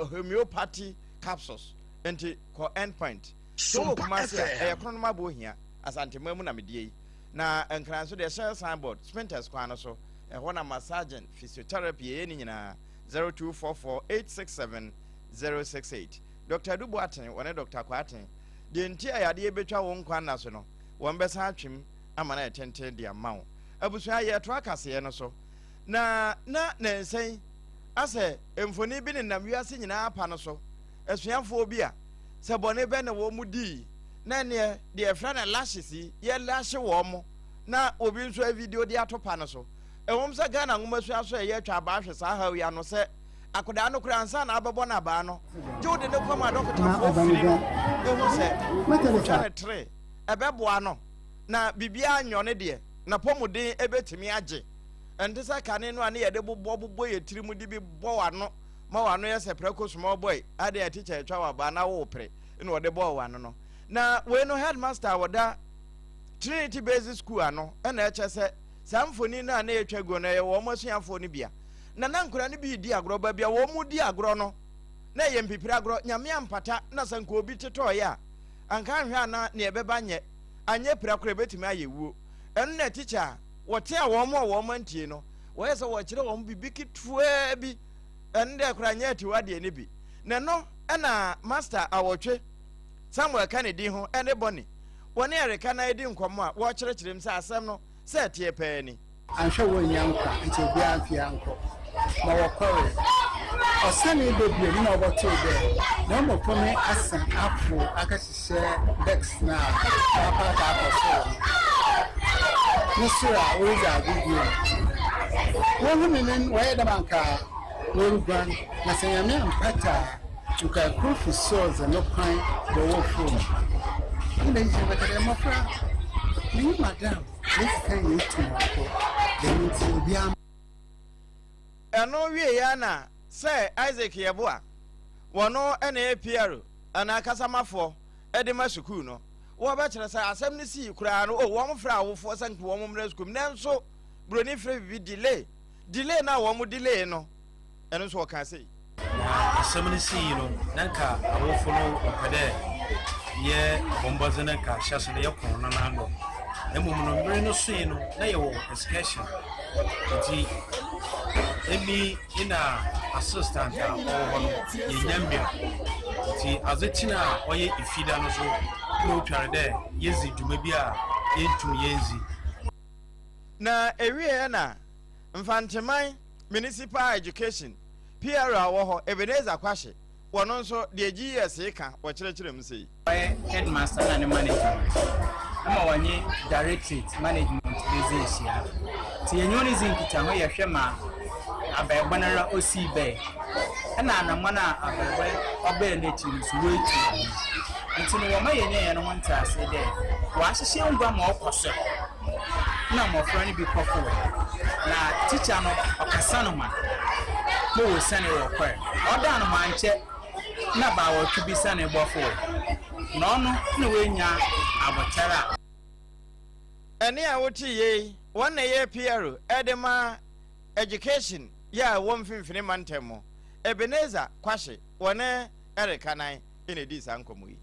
homeopathy capsules. Nti kɔ End Point. Sɛ wowɔ Kumasi a, ɛyɛ Kronom Abohia, Asanteman mu na medie yi. Na Nkran nso deɛ Shell signboard, Spintex kwan no so, ɛhɔ na massaging, physiotherapy, yɛyɛ ne nyinaa. 0244 867 068. Dr. Adu Boateng, wɔne Dr. Kwarteng, deɛ nti a yadeɛ bɛtwa wo nkwa nna so no, wɔn bɛsan atwem ama no ayɛ tenten de ama wo. Abusua, yɛretoa kaseɛ no so. Na na nansa yi, asɛ mfoni bi nenam wiase nyinaa pa no so, asuafoɔ bi a sɛ bɔne bɛ na wɔn dii, na ɛneɛ deɛ yɛfrɛ no lashes yi, yɛlashe wɔn, na obi nso avideo de ato pa no so. Ɛwom sɛ Ghana nwomasua so ɛyɛ atwa abaa hwɛ saa haw yi ano sɛ akwadaa no koraa ansa na abɛbɔ no abaa no, gye wode no kɔma adɔkotafoɔ firi no ehu sɛ wotwa no tere ɛbɛboa no na biribiara nyɔ ne deɛ n'apɔmuden ɛbɛtumi agye. Ɛnte sɛ kane no a ne yɛde bobɔ bobɔ yɛ tiri mu de bi bɔ w'ano ma w'ano yɛ sɛ prɛko small boy adeɛ a tikya atwa w'abaa na wopere na ɔde bɔɔ w'ano no. Na wei no headmaster a wɔda Trinity Basic School ano na ɛkyɛ sɛ saa mfoni no a na yɛtwa guo no ɛyɛ wɔn asuafoɔ no bia. Na na nkwadaa no bi redi agorɔ, baabi a wɔn di agorɔ no na ɛyɛ mpipiri agorɔ. Nyame ampata na sɛ nka obi tetɔɔeɛ a, anka anhwɛ a na nea ɛbɛba nyɛ, anyɛ pira koraa ɛbɛtumi ayɛ wuo. Ɛno na tikya a wɔtea wɔn a wɔn antie no, wɔyɛ sɛ wɔkyerɛ wɔn biribi ketewaa bi, ɛno deɛ koraa nyɛ atiwa deɛ no bi. Na ɛno na master awɔtwe Samuel ka ne din ho ne Bonnie. Wɔne Erika na edi nkɔmmɔ a wɔrekyerɛkyerɛ mu sɛ asɛm no sɛ ɛteɛ pɛɛ ni. Annhwɛ wonnya nkwa ntsi obiara mmfi annkɔ. Ma wɔkɔree. Ɔsanee ba bio no nna ɔbɔtoo dɛ dɛm mbofra yi asan afow akɛhyehyɛ desk no a wɔapaake akɔ sor no no sor a woridzi agor bio. Wohunii no no wɔyɛɛ dɛ ma anka woruguan, na sɛ Nyame ammpata a nka kor fi sor dze no kwan bɔwɔ famu. Nna iyi kyerɛ dɛ mbofra, menye madam. Yedzi kan yeetu hɔn fo, dɛm ntsi obiara. Ɛno wieeɛ ara na sɛ Isaac Yeboah, wɔno na ɛyɛ PRO anaa kasamafoɔ de ma sukuu no, wɔbɛkyerɛ sɛ asɛm no sii koraa no, oh, wɔn frɛ awofoɔ sɛ nka wɔn mmra sukuu mu, nanso buroni frɛ biribi delay, delay no a wɔn delay no, Ɛno nso ɔkaa sei. Na asɛm no sii no, na nka awofo no wɔpɛ dɛ yɛbɔ mbɔdzen na nka ahyɛse no yɛkõ no n'ano. Na mbom no, mber no soe no, na yɛwɔ excursion, ntsi emi na assistant a ɔwɔ hɔ no yennya mber. Ntsi adze kyen a ɔyɛ Efida no so nna otwar dɛ yedzi dwuma bi a yenntum yenndzi. Na ewieɛ na Mfanteman Municipal Education PR a ɔwɔ hɔ, Ebenezer Kwahye, wɔno nso deɛ GES reka wɔkyerɛkyerɛ mu sei. Ɔyɛ headmaster na ne management ma wɔnye directorate management bedzi ehyia. Ntsi yɛnye hɔn dzi nkitaho yɛhwɛ ma abaebɔ noara osii bae na anamɔn a abaebɔ ɔbae n'ekyir no so woetu wɔ ho. Ntsi no wɔma yenya hɛn ho ntseasee dɛ wɔahyehyɛ ngua ma ɔkɔ sor. Nna mbofra no bi kɔfowee, na tikya no ɔkɛsan hɔn ma wosianee wɔkɔe. Ɔdaan ho annkyɛ na baawɔtwe bi sianee bɔfowee, na ɔno na oennya abotar a. Ɛnne a wote yei, wɔn na ɛyɛ PRO de ma Education yɛ a ɛwɔ Mfimfini Mantam mu. Ebenezer Kwahye, wɔne Eric Anan na ɛdii saa nkɔmmɔ yi.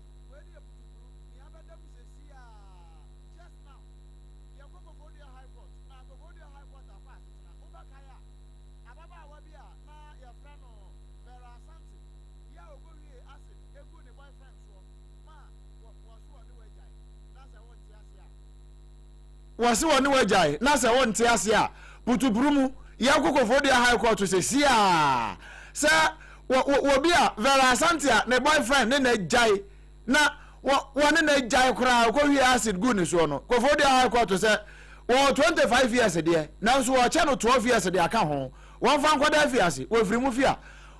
Wɔse wɔne wagyae na sɛ wonte ase a putupuru mu yɛnkɔ Koforidua High Court sesiaa sɛ wɔbi a Vera Asante a ne boyfriend ne na agyae na wɔne no agyae koraa ɔkɔhwie acid guu ne soɔ no, Koforidua High Court sɛ wɔwɔ 25 years deɛ, nanso wɔkyɛ no 12 years de aka ho, wɔmfa nkɔda afiase, wɔfiri mu fie a,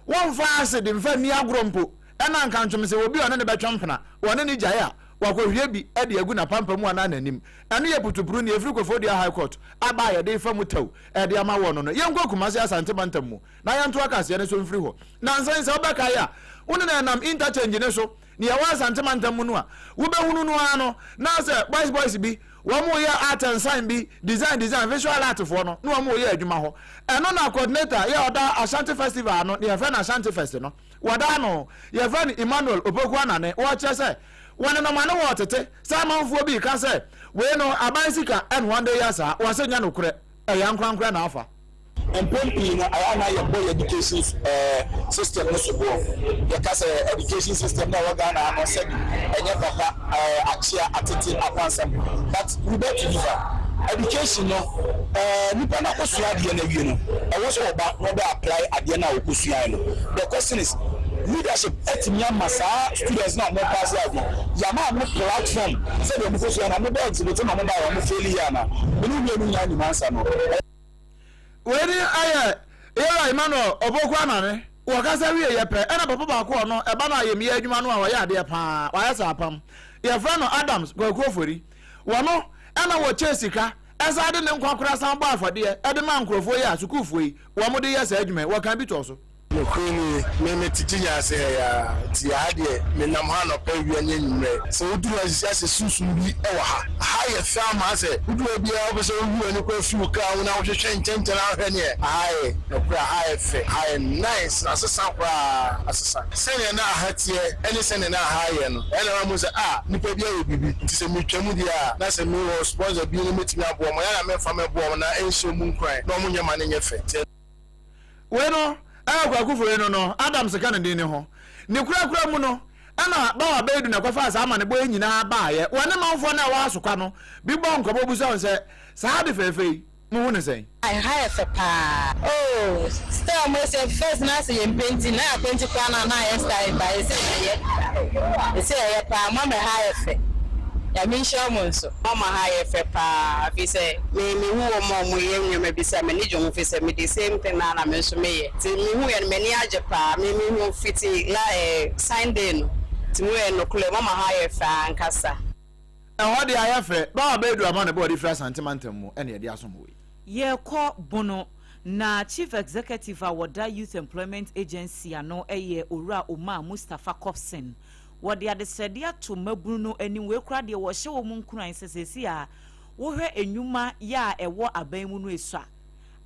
wɔmfa acid mfa nni agorɔ mpo, ɛna nkantom sɛ obi a ɔne no bɛtwe mpena, wɔne no gyae a, wakɔhwie bi de agu n'apampam anaa n'anim. Ɛno yɛ putupuru nea ɛfiri Koforidua High Court aba a yɛde refa mu tɛw de ama wɔn no no. Yɛnkɔ Kumasi Asante Mantam mu na yɛntoa kaseɛ no so mfiri hɔ. Nnansa yi, sɛ wobɛkae a, wo ne no ɛnam interchange no so, nea ɛwɔ Asante mantam mu no a, wobɛhunu no ara no, na sɛ boys boys bi, wɔn reyɛ art and sign bi, design design, visual art foɔ no, na wɔn reyɛ adwuma hɔ. Ɛno na coordinator yɛ ɔda Ashanti Festival ano, nea yɛfrɛ no Ashanti Fest no, wɔda ano, yɛfrɛ no Emmanuel Opoku Anane, wɔkyerɛ sɛ, wɔnenam ano wɔretete sɛ amanfoɔ bi reka sɛ wei no aban sika ɛna wɔn de yɛ saa, wɔse nyɛ nokorɛ, ɛyɛ ankorankorɛ na afa. Mpɛn pii no, ayɛ a na yɛbɔ yɛn education system no soboɔ. Yɛka sɛ education system no a ɛwɔ Ghana ha no, sɛbi, ɛnyɛ papa, akyea, atete, akwansɛm. But we beg to differ. Education no, nipa no akɔsua adeɛ no awie no, ɛwɔ sɛ ɔba na ɔbɛ apply adeɛ no a ɔkɔsuaeɛ no. The question is, leadership atumi ama saa students no a wɔn pass out no, yɛama wɔn platform sɛdeɛ wɔkɔsua no, wɔbɛ exhibit na wɔbaeɛ, wɔn fail yɛ anaa? Me ne wo mmienu nyinaa nim answer no. Wei ne ayɛ Yɛwura Emmanuel Opoku Anane. Wɔkasa wieeɛ pɛ, ɛna papa baako a ɔno ɛba no ayamyɛ adwuma no a ɔyɛ adeɛ pa ara, wayɛ sɛ apam. Yɛfrɛ no Adams Kwaku Ofori. Wɔno ɛna wɔkyɛɛ sika ɛsan de ne nkwa koraa san bɔɔ afɔdeɛ de maa nkorɔfoɔ yi a sukuufoɔ yi wɔn de yɛ saa adwuma yi. Wɔkaa bi tɔɔ so. Nokorɛ nie, me mete Kenya ase ha yi ara, nti aha deɛ menam ha anɔpa, awia ne anwummerɛ. Sɛ woduru ha sisi a sɛ sunsum bi wɔ ha. Aha yɛ fɛ ama sɛ woduru ha biara wopɛ sɛ woyi w'ani koraa firi wo kaa ho na wohwehwɛ nkyɛnkyɛn ahwɛ neɛ aha yɛ. Nokorɛ aha yɛ fɛ, aha yɛ nice, na asesa koraa, asesa. Sɛdeɛ na aha teɛ ne sɛdeɛ na aha ayɛ no, ɛna ɛma mehu sɛ ah, nipa bi ayɛ biribi. Nti sɛ metwa mu deɛ a, na sɛ mewɔ sponsor bi no mɛtumi aboa wɔn, ɛyɛ a na memfa mmɛboa wɔn na ɛnhyɛ wɔn nkuran na wɔnyɛ ma no nyɛ fɛ. Nti. Wei no, ɛyɛ Kwaku Foyi no no, Adams ka ne din no ho. Ne korakora mu no, Ɛna Bawa Baidu na ɛkɔfaa saa amanebɔ yi nyinaa baeɛ. Wɔne manfoɔ no a ɛwɔ Asokwa no bi bɔɔ nkɔmmɔ bisa wɔn sɛ, Saa ade fɛɛfɛ yi, mohu no sɛn? Ɛha yɛ fɛ paa oh style ɔmo ɛsɛ first na asɛ yɛn penti na yɛ apenti koraa na na ayɛ style ba ɛsɛ ɛyɛ ɛsɛ ɛyɛ paa mo ama ɛha ayɛ fɛ Nyame nhyira mo nso. Mo ama ha ayɛ fɛ paa fi sɛ me me hu wɔn a wɔn yɛ nneɛma bi sɛ m'ani gye ho fi sɛ me de same thing naa na me nso me yɛ ti me hu yɛ no m'ani agye paa me me hu fiti la eh Sunday no ti mu yɛ nokorɛ mo ama ha ayɛ fɛ ankasa. Ɛhɔ deɛ ayɛ fɛ. Bawa Baidu amanebɔ a ɔde firi Asante mantam mu na yɛde asom wo yi. Yɛrekɔ Bono, na Chief Executive a wɔda Youth Employment Agency ano yɛ Owura Omar Mustapha Kopson. Wɔde adesrɛdeɛ ato mmabunu no anim, wei koraa deɛ wɔrehyɛ wɔn nkuran sɛ seesei a wohwɛ nnwuma yɛ a ɛwɔ aban mu no ɛsua.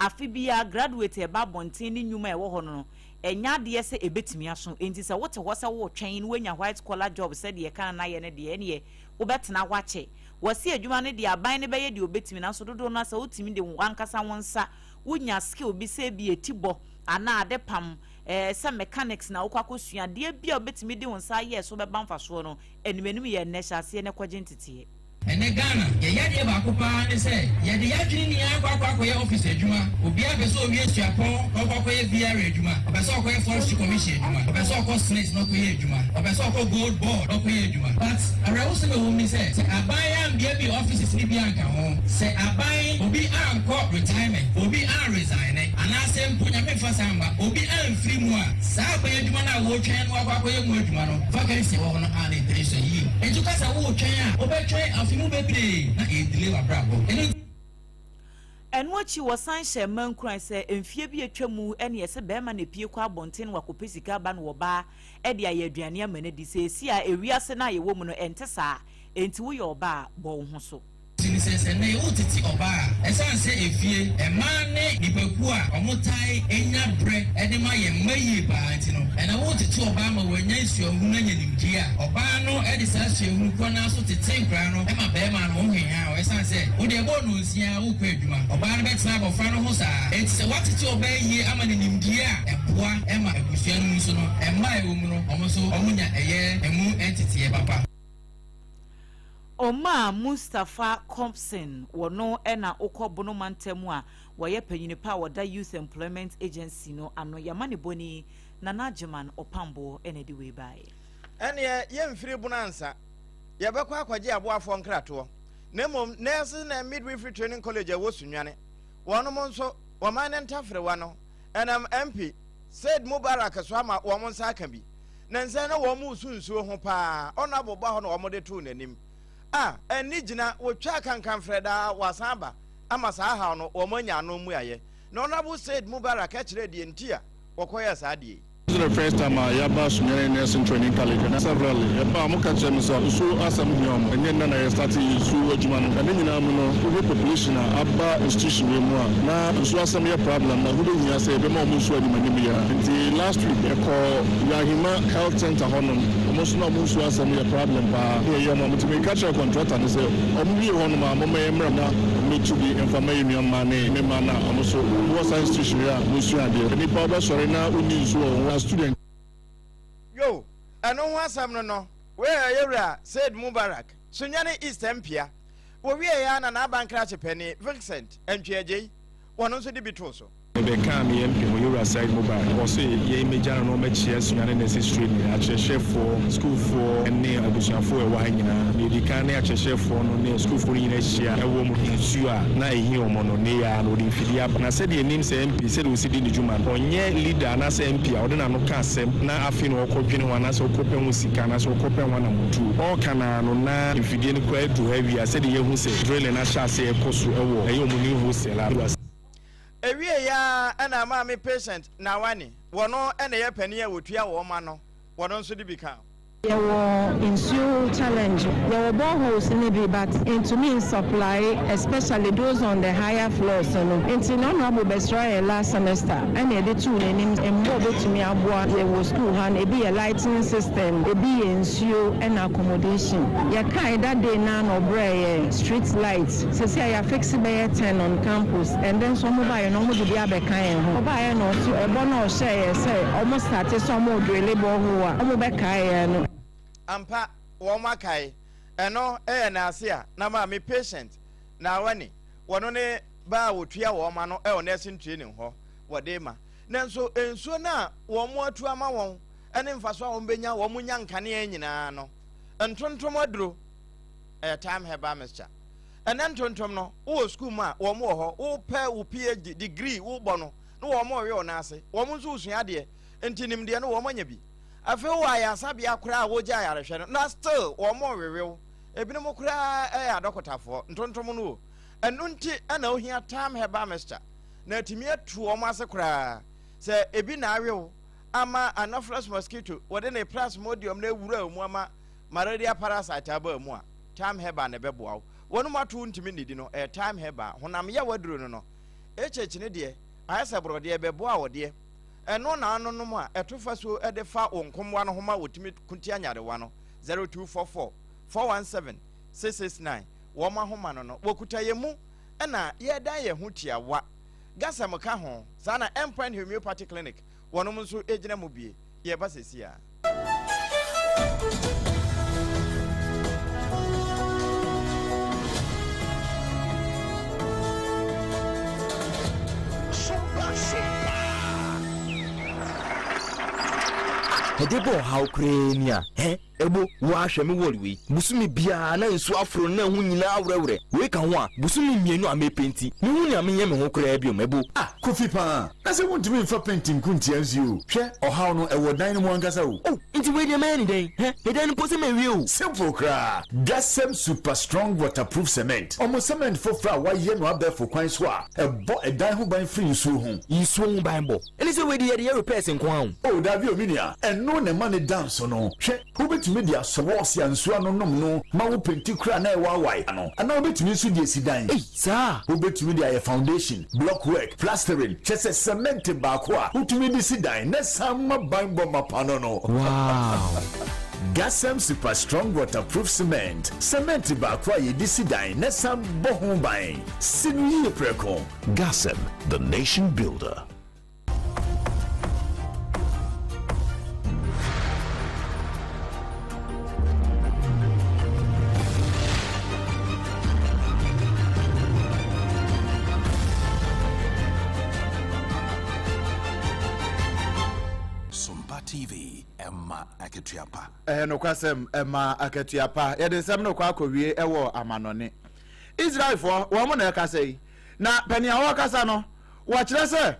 Afe biara graduate a ɛba abɔnten ne nnwuma a ɛwɔ hɔ no no, ɛnyɛ adeɛ sɛ ɛbɛtumi aso. Enti sɛ wote hɔ sɛ woretwɛn na woanya white collar job sɛdeɛ ɛka no ayɛ no deɛ, ɛnneɛ wobɛtena hɔ akyɛ. Wɔse adwuma no deɛ aban no bɛyɛ deɛ ɔbɛtumi nanso dodoɔ no ara sɛ wotumi de w'ankasa wo nsa wonya skill bi sɛ ebia tibɔ anaa adepam, ɛɛ sɛ mechanics na wokɔ akɔsua, adeɛ bi a wobɛtumi de wo nsa ayɛ ɛso bɛba mfasoɔ no, animanim yɛ nnɛ, hyɛ aseɛ na kɔgye nteteɛ. Ɛnnɛ Ghana, yɛn yadeɛ baako pa ara ne sɛ, yɛde yɛn adwene nyinaa kɔ akɔ akɔyɛ office adwuma. Obiara pɛ sɛ ɔwie suapɔn na ɔkɔ akɔyɛ VRA adwuma, ɔpɛ sɛ ɔkɔyɛ Forestry Commission adwuma, ɔpɛ sɛ ɔkɔ SSNIT na ɔkɔyɛ adwuma, ɔpɛ sɛ ɔkɔ Gold Board na ɔkɔyɛ adwuma. But awerɛhosɛm a ɛwɔ mu ne sɛ, sɛ aban ambiabie offices no bi anka ho, sɛ aban, obi ankɔ retirement, obi anresigne, anaasɛ mpo, Nyame mfa saa mma, obi amfiri mu a, saa aban adwuma no a woretwɛn na wakɔ akɔyɛ mu adwuma no, vacancy a ɛwɔ hɔ no a na ɛdire sua yie. Enti woka sɛ woretwɛn a, wobɛtwɛn afe mu bebree na ɛredelay w'abrabɔ. Ɛno nti. Ɛno akyi wɔsan hyɛɛ mmaa nkuran sɛ mfeɛ bi a atwa mu ne ɛsɛ barima na ɛpue kɔ abɔnten na wakɔpɛ sika aba na ɔbaa de ayɛ aduane ama no adi. Seesei a ewiase no a yɛwɔ mu no ɛnte saa, enti woyɛ ɔbaa a, bɔ wo ho so. Ti ne sɛ, sɛ nnɛ woretete ɔbaa a, ɛsiane sɛ efie, mmaa ne nnipakuo a wɔtae nya berɛ de ma yɛn mma yie pa ara nti no, ɛnnɛ woretete ɔbaa ma wanya suahunu anya nimdeɛ a, ɔbaa no de saa suahunu korɔ no ara so tete nkwadaa no ma barima no ho heha wo ɛsiane sɛ wo deɛ ɛbɔɔ nnɔnsia worekɔ adwuma, ɔbaa no bɛtena abɔfra no ho saa. Enti sɛ woatete ɔbaa yie ama no nimdeɛ a, ɛboa ma abusua no mu nso no, mma a ɛwɔ mu no, wɔn nso wɔnya ɛyɛ ɛmu nteteɛ papa. Omar Mustapha Compson, wɔno na okɔ Bono mantam a wɔyɛ panyini pa a wɔda Youth Employment Agency no ano. Y'amanebɔni Nana Agyeman Ɔpamboɔ na ɛde wei baeɛ. Ɛnneɛ yɛmfiri Bono ansa yɛbɛkɔ akɔgye aboafoɔ nkratoɔ, na mmom Nurses and Midwifery Training College a ɛwɔ Sunyani, wɔnom nso wɔman no ntaferewa no ɛnam MP Said Mubarak so ama wɔn nsa aka bi. Na nsɛ na wɔn resu nsuo ho paa, ɔno aboba hɔ na wɔn de too n'anim. A, anni gyina, wɔtwaa kankanfrɛ daa, wɔasan aba ama saa haw no wɔn anya ano mmuaeɛ. Na Honourable Said Mubarak kyerɛɛ deɛ nti a wɔkɔyɛɛ saa adeɛ yi. This is the first time a yɛaba Sunyani Nursing Training College and severally yɛbaa a wɔka kyerɛɛ me sɛ nsuo asɛm hia wɔn. Ɛnyɛ nnɛ na yɛ starte nsuo adwuma no na ne nyinaa mu no wohwɛ population a aba institution wei mu a na nsuo asɛm yɛ problem na ɛho bɛhia sɛ yɛbɛma wɔn nsuo anim anim yi ara. Nti last week yɛkɔɔ Yahima Health Centre hɔ nom wɔn nso na wɔn nsuo asɛm yɛ problem paa na yɛyɛ wɔn nti meka kyerɛɛ contractor no sɛ wɔn wie hɔ nom a momma yɛmmra na wɔmmɛtu bi mfa mma yɛn nua mmaa ne mmarima no a wɔn nso wɔ saa institution wei a wɔsua adeɛ. Nnipa wobɛsɔre na wonni nsuo wɔ wo ho a student. Yo, ɛno ho asɛm no no, wei a ɛyɛ Wura Said Mubarak, Sunyani East mpia. Wɔwieeɛ ara na n'aban krakye panin, Vincent Antwi Agyei, wɔno nso de bi too so. Mebɛkaa me MP ho, Yɛwura Said Mubarak, ɔse yɛn mmɛgya no na ɔmmɛkyea Sunyani Nurses Training akyerɛkyerɛfoɔ, sukuufoɔ ne abusuafoɔ a ɛwɔ ha nyinaa. Nea ɛdi kan ne akyerɛkyerɛfoɔ no ne sukuufoɔ no nyinaa hyia wɔ mu nsuo a na ɛhia wɔn no, ne yɛ ara no wɔde mfidie aba. Na sɛdeɛ yɛnim sɛ MP sɛdeɛ ɔsi di ne dwuma no, ɔnyɛ leader anaasɛ MP a ɔde n'ano ka asɛm na afei na ɔrekɔdwene ho anaasɛ ɔrekɔpɛ ho sika anaasɛ ɔrekɔpɛ ho anammɔntuo. Ɔreka no ara no na mfidie no koraa aduru ha awie a sɛdeɛ yɛahu sɛ drilling ahyɛ aseɛ rekɔ so wɔ ɛyɛ wɔn new hostel a. Ɛwieeɛ ara na Maame Patient Nawani, wɔno na ɛyɛ panin a wɔtua wɔn ano, wɔno nso de bi kaa ho. Yɛwɔ nsuo challenge, yɛwɔ boreholes no bi but ɛntumi nsupply especially those on the higher floors no. Nti na Honourable bɛsraa yɛn last semester ɛna yɛde too n'anim mmoa a ɔbɛtumi aboa yɛn wɔ school ha no, ebi yɛ lighting system, ebi yɛ nsuo ɛna accommodation. Yɛkae that day no ara na ɔbrɛɛ yɛn street light. Seesei a yɛafixe bɛyɛ ten on campus, ɛndɛ nso ɔmo baeɛ no ɔmo de bi abɛka yɛn ho. Ɔbaeɛ no ɔso ɛbɔ no a ɔhyɛɛ yɛn sɛ ɔmo starte sɛ ɔmo redrille borehole a ɔmo bɛkae yɛn no. Ampa, wɔn akae. Ɛno yɛ naase a na maame Patient Naawani, wɔno ne ba a wɔtua wɔn ano wɔ nursing training hɔ, wɔde ma. Nanso nsuo no a wɔn atu ama wɔn ne mfasoɔ a wɔbɛnya wɔn nya nkanea nyinaa no, ntontom aduro, ɛyɛ Thyme Herbal Mixture. Ɛnɛ ntontom no, wowɔ sukuu mu a, wɔn wɔ hɔ, wopɛ wo PhD degree wobɔ no, na wɔn rewe wo nan ase, wɔn nso resua adeɛ, nti nimdeɛ no wɔn anya bi. Afei wowɔ ayaresabea koraa a wogye ayarehwɛ no na still wɔn rewe wo. Ebinom koraa yɛ adɔkotafoɔ, ntontom no o. Ɛno nti na wohia Thyme Herbal Mixture na atumi atu wɔn ase koraa. Sɛ ebi na awe wo ama Anopheles mosquito wɔde ne plasmodium no awura wo mu ama malaria parasite aba mu a, Thyme Herbal na ɛbɛboa wo. Wɔnom ato wo ntumi nnidi no, ɛyɛ Thyme Herbal. Honam yaw aduro no no, HH no deɛ, ayɛ sɛ borɔdeɛ, ɛbɛboa wo deɛ. Ɛno na anonom a ɛto fasuo de fa wo nkommoa no ho ma wɔtumi ko tia nyarewa no. 0244 417 669 Wɔn ahoma no no, wɔkuta yɛn mu na yɛredan yɛn ho tiawa. Gasɛm ka ho, saa na Endpoint Homeopathy Clinic wɔnom nso gyina mu bie. Yɛreba seesei ara. Ɛde bɔ ɔhaw koraa ni a, hɛ? Ebo, wo ara hwɛ me wall wei. Bosome biara na nsuo aforo no na ɛho nyinaa awerɛwerɛ. Wei ka ho a, bosome mmienu a mepenti, menhu nea menyɛ me ho koraa biom. Ebo. Ah, Kofi paa, na sɛ wontumi mfa penti nko ntia nsuo o. Hwɛ, ɔhaw no, ɛwɔ dan no mu ankasa o. Oh, nti wei deɛ mɛyɛ no dɛn? Hɛ, me dan no mpo sɛ mawie o. Simple koraa, Gasem Super Strong Waterproof Cement. Wɔn cement foforɔ a wɔayɛ no abɛɛfo kwan so a ɛbɔ ɛdan ho ban firi nsuo ho. Nsuo ho banbɔ? Ɛne sɛ wei de yɛde yɛ repairs nko ara o. Oh dabi o me nua, ɛno na ɛma no da nso no. Hwɛ, wobɛtumi de asɔ wɔɔse a nsuo ano nom no ma wo penti koraa na ɛwaawae ano, anaa wobɛtumi nso de asi dan. Ei, saa? Wobɛtumi de ayɛ foundation, block work, plastering, kyerɛ sɛ cement baako a wotumi de si dan na ɛsan ma banbɔ mapa no no. Wow! Gasem Super Strong Waterproof Cement, cement baako a yɛde si dan na ɛsan bɔ ho ban. Si no yie prɛko. Gasem, the nation builder. Sompa TV, ɛma akatua pa. Ɛyɛ nokwasɛm, ɛma akatua pa. Yɛde nsɛm no kɔ akɔwie wɔ amanɔne. Israelfoɔ, wɔn na ɛkasa yi. Na pɛ nea wɔrekasa no, wɔkyerɛ sɛ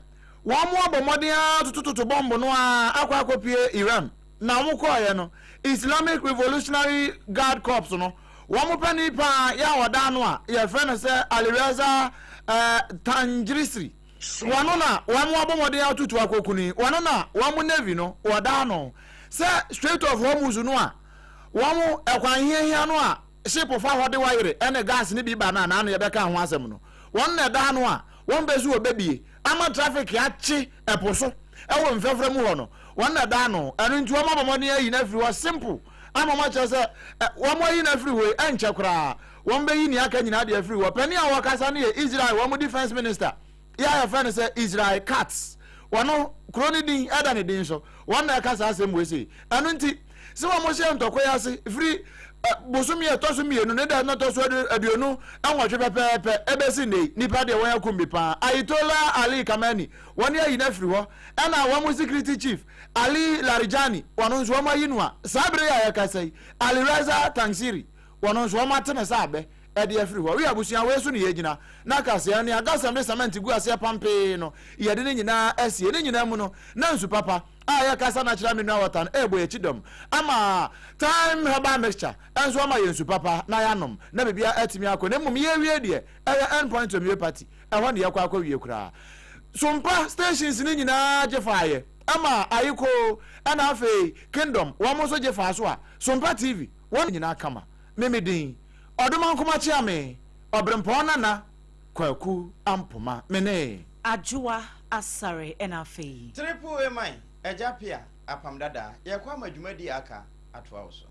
wɔabɔ mmɔden ara totototo bɔmbo no ara akɔ akɔpue Iran. Na wɔkɔeɛ no, Islamic Revolutionary Guard Corps no, wɔn panin paa yɛ a wɔda ano a yɛfrɛ no sɛ Alireza eh, Tanjrisiri, wɔno na wɔabɔ mmɔden atutu akɔkuni, wɔno na wɔn Navy no wɔda ano sɛ Strait of Hormuz no a wɔn ɛkwan hiahia no a ship fa hɔ de wayere ne gas no bi ba no a n'ano yɛbɛka ho asɛm no, wɔn na ɛda ano a wɔn pɛ sɛ wɔbɛbie ama traffic akye ɛpo so ɛwɔ mfɛfrɛ mu hɔ no, wɔn na ɛda ano. Ɛno nti wɔn abɔ mmɔden ayi no afiri hɔ simple ama wɔn akyerɛ sɛ wɔn ayi no afiri hɔ yi ɛnkyɛ koraa wɔn bɛyi nea aka nyinaa de afiri hɔ. Panin a wɔkasa no yɛ Israel wɔn defense minister. Yɛ a yɛfrɛ no sɛ Israel Katz. Wɔno, kuro no din da ne din so. Wɔn na ɛka saa asɛm wei sei. Ɛno nti, sɛ wɔhyɛɛ ntɔkwa yi ase firi bosome a ɛtɔ so mmienu ne da no ɛtɔ so 28 pɛpɛɛpɛ ɛbɛsi nnɛ yi, nnipa deɛ wɔn akum bi paa. Ayatollah Ali Khamenei, wɔn ayi no afiri hɔ. Ɛna wɔn security chief, Ali Larijani, wɔn nso wɔn ayi no a saa bere yi a yɛkasa yi, Alireza Tangsiri, wɔn nso wɔn ate no sɛ abɛ. de afiri hɔ. Wei abusua wei so na yɛgyina na kaseɛ ne agasɛm de cement gu aseɛ pampee no yɛde ne nyinaa asie. Ne nyinaa mu no na nsu papa a ɛyɛ kasa natural mineral water no ɛrebɔ yɛn akyi dɔm ama Thyme herbal mixture nso ama yɛn nsu papa na yɛanom na biribiara atumi akɔ na mmom yɛrewie deɛ ɛyɛ End Point Homeopathy ɛhɔ na yɛkɔ akɔwie koraa. Sompa stations no nyinaa gye faeɛ ɛma Ayikoo ɛna afei Kingdom wɔn nso gye faa so a Sompa TV wɔn nyinaa kama. Me me din Ɔdomankoma Kyeame Ɔbrempɔn Nana Kwaku Ampoma me ne. Adwoa Asare ɛna afei. Triple A man, Agya Pia, Apam Dadaa, yɛkɔ ama dwumadie a aka atoa wo so.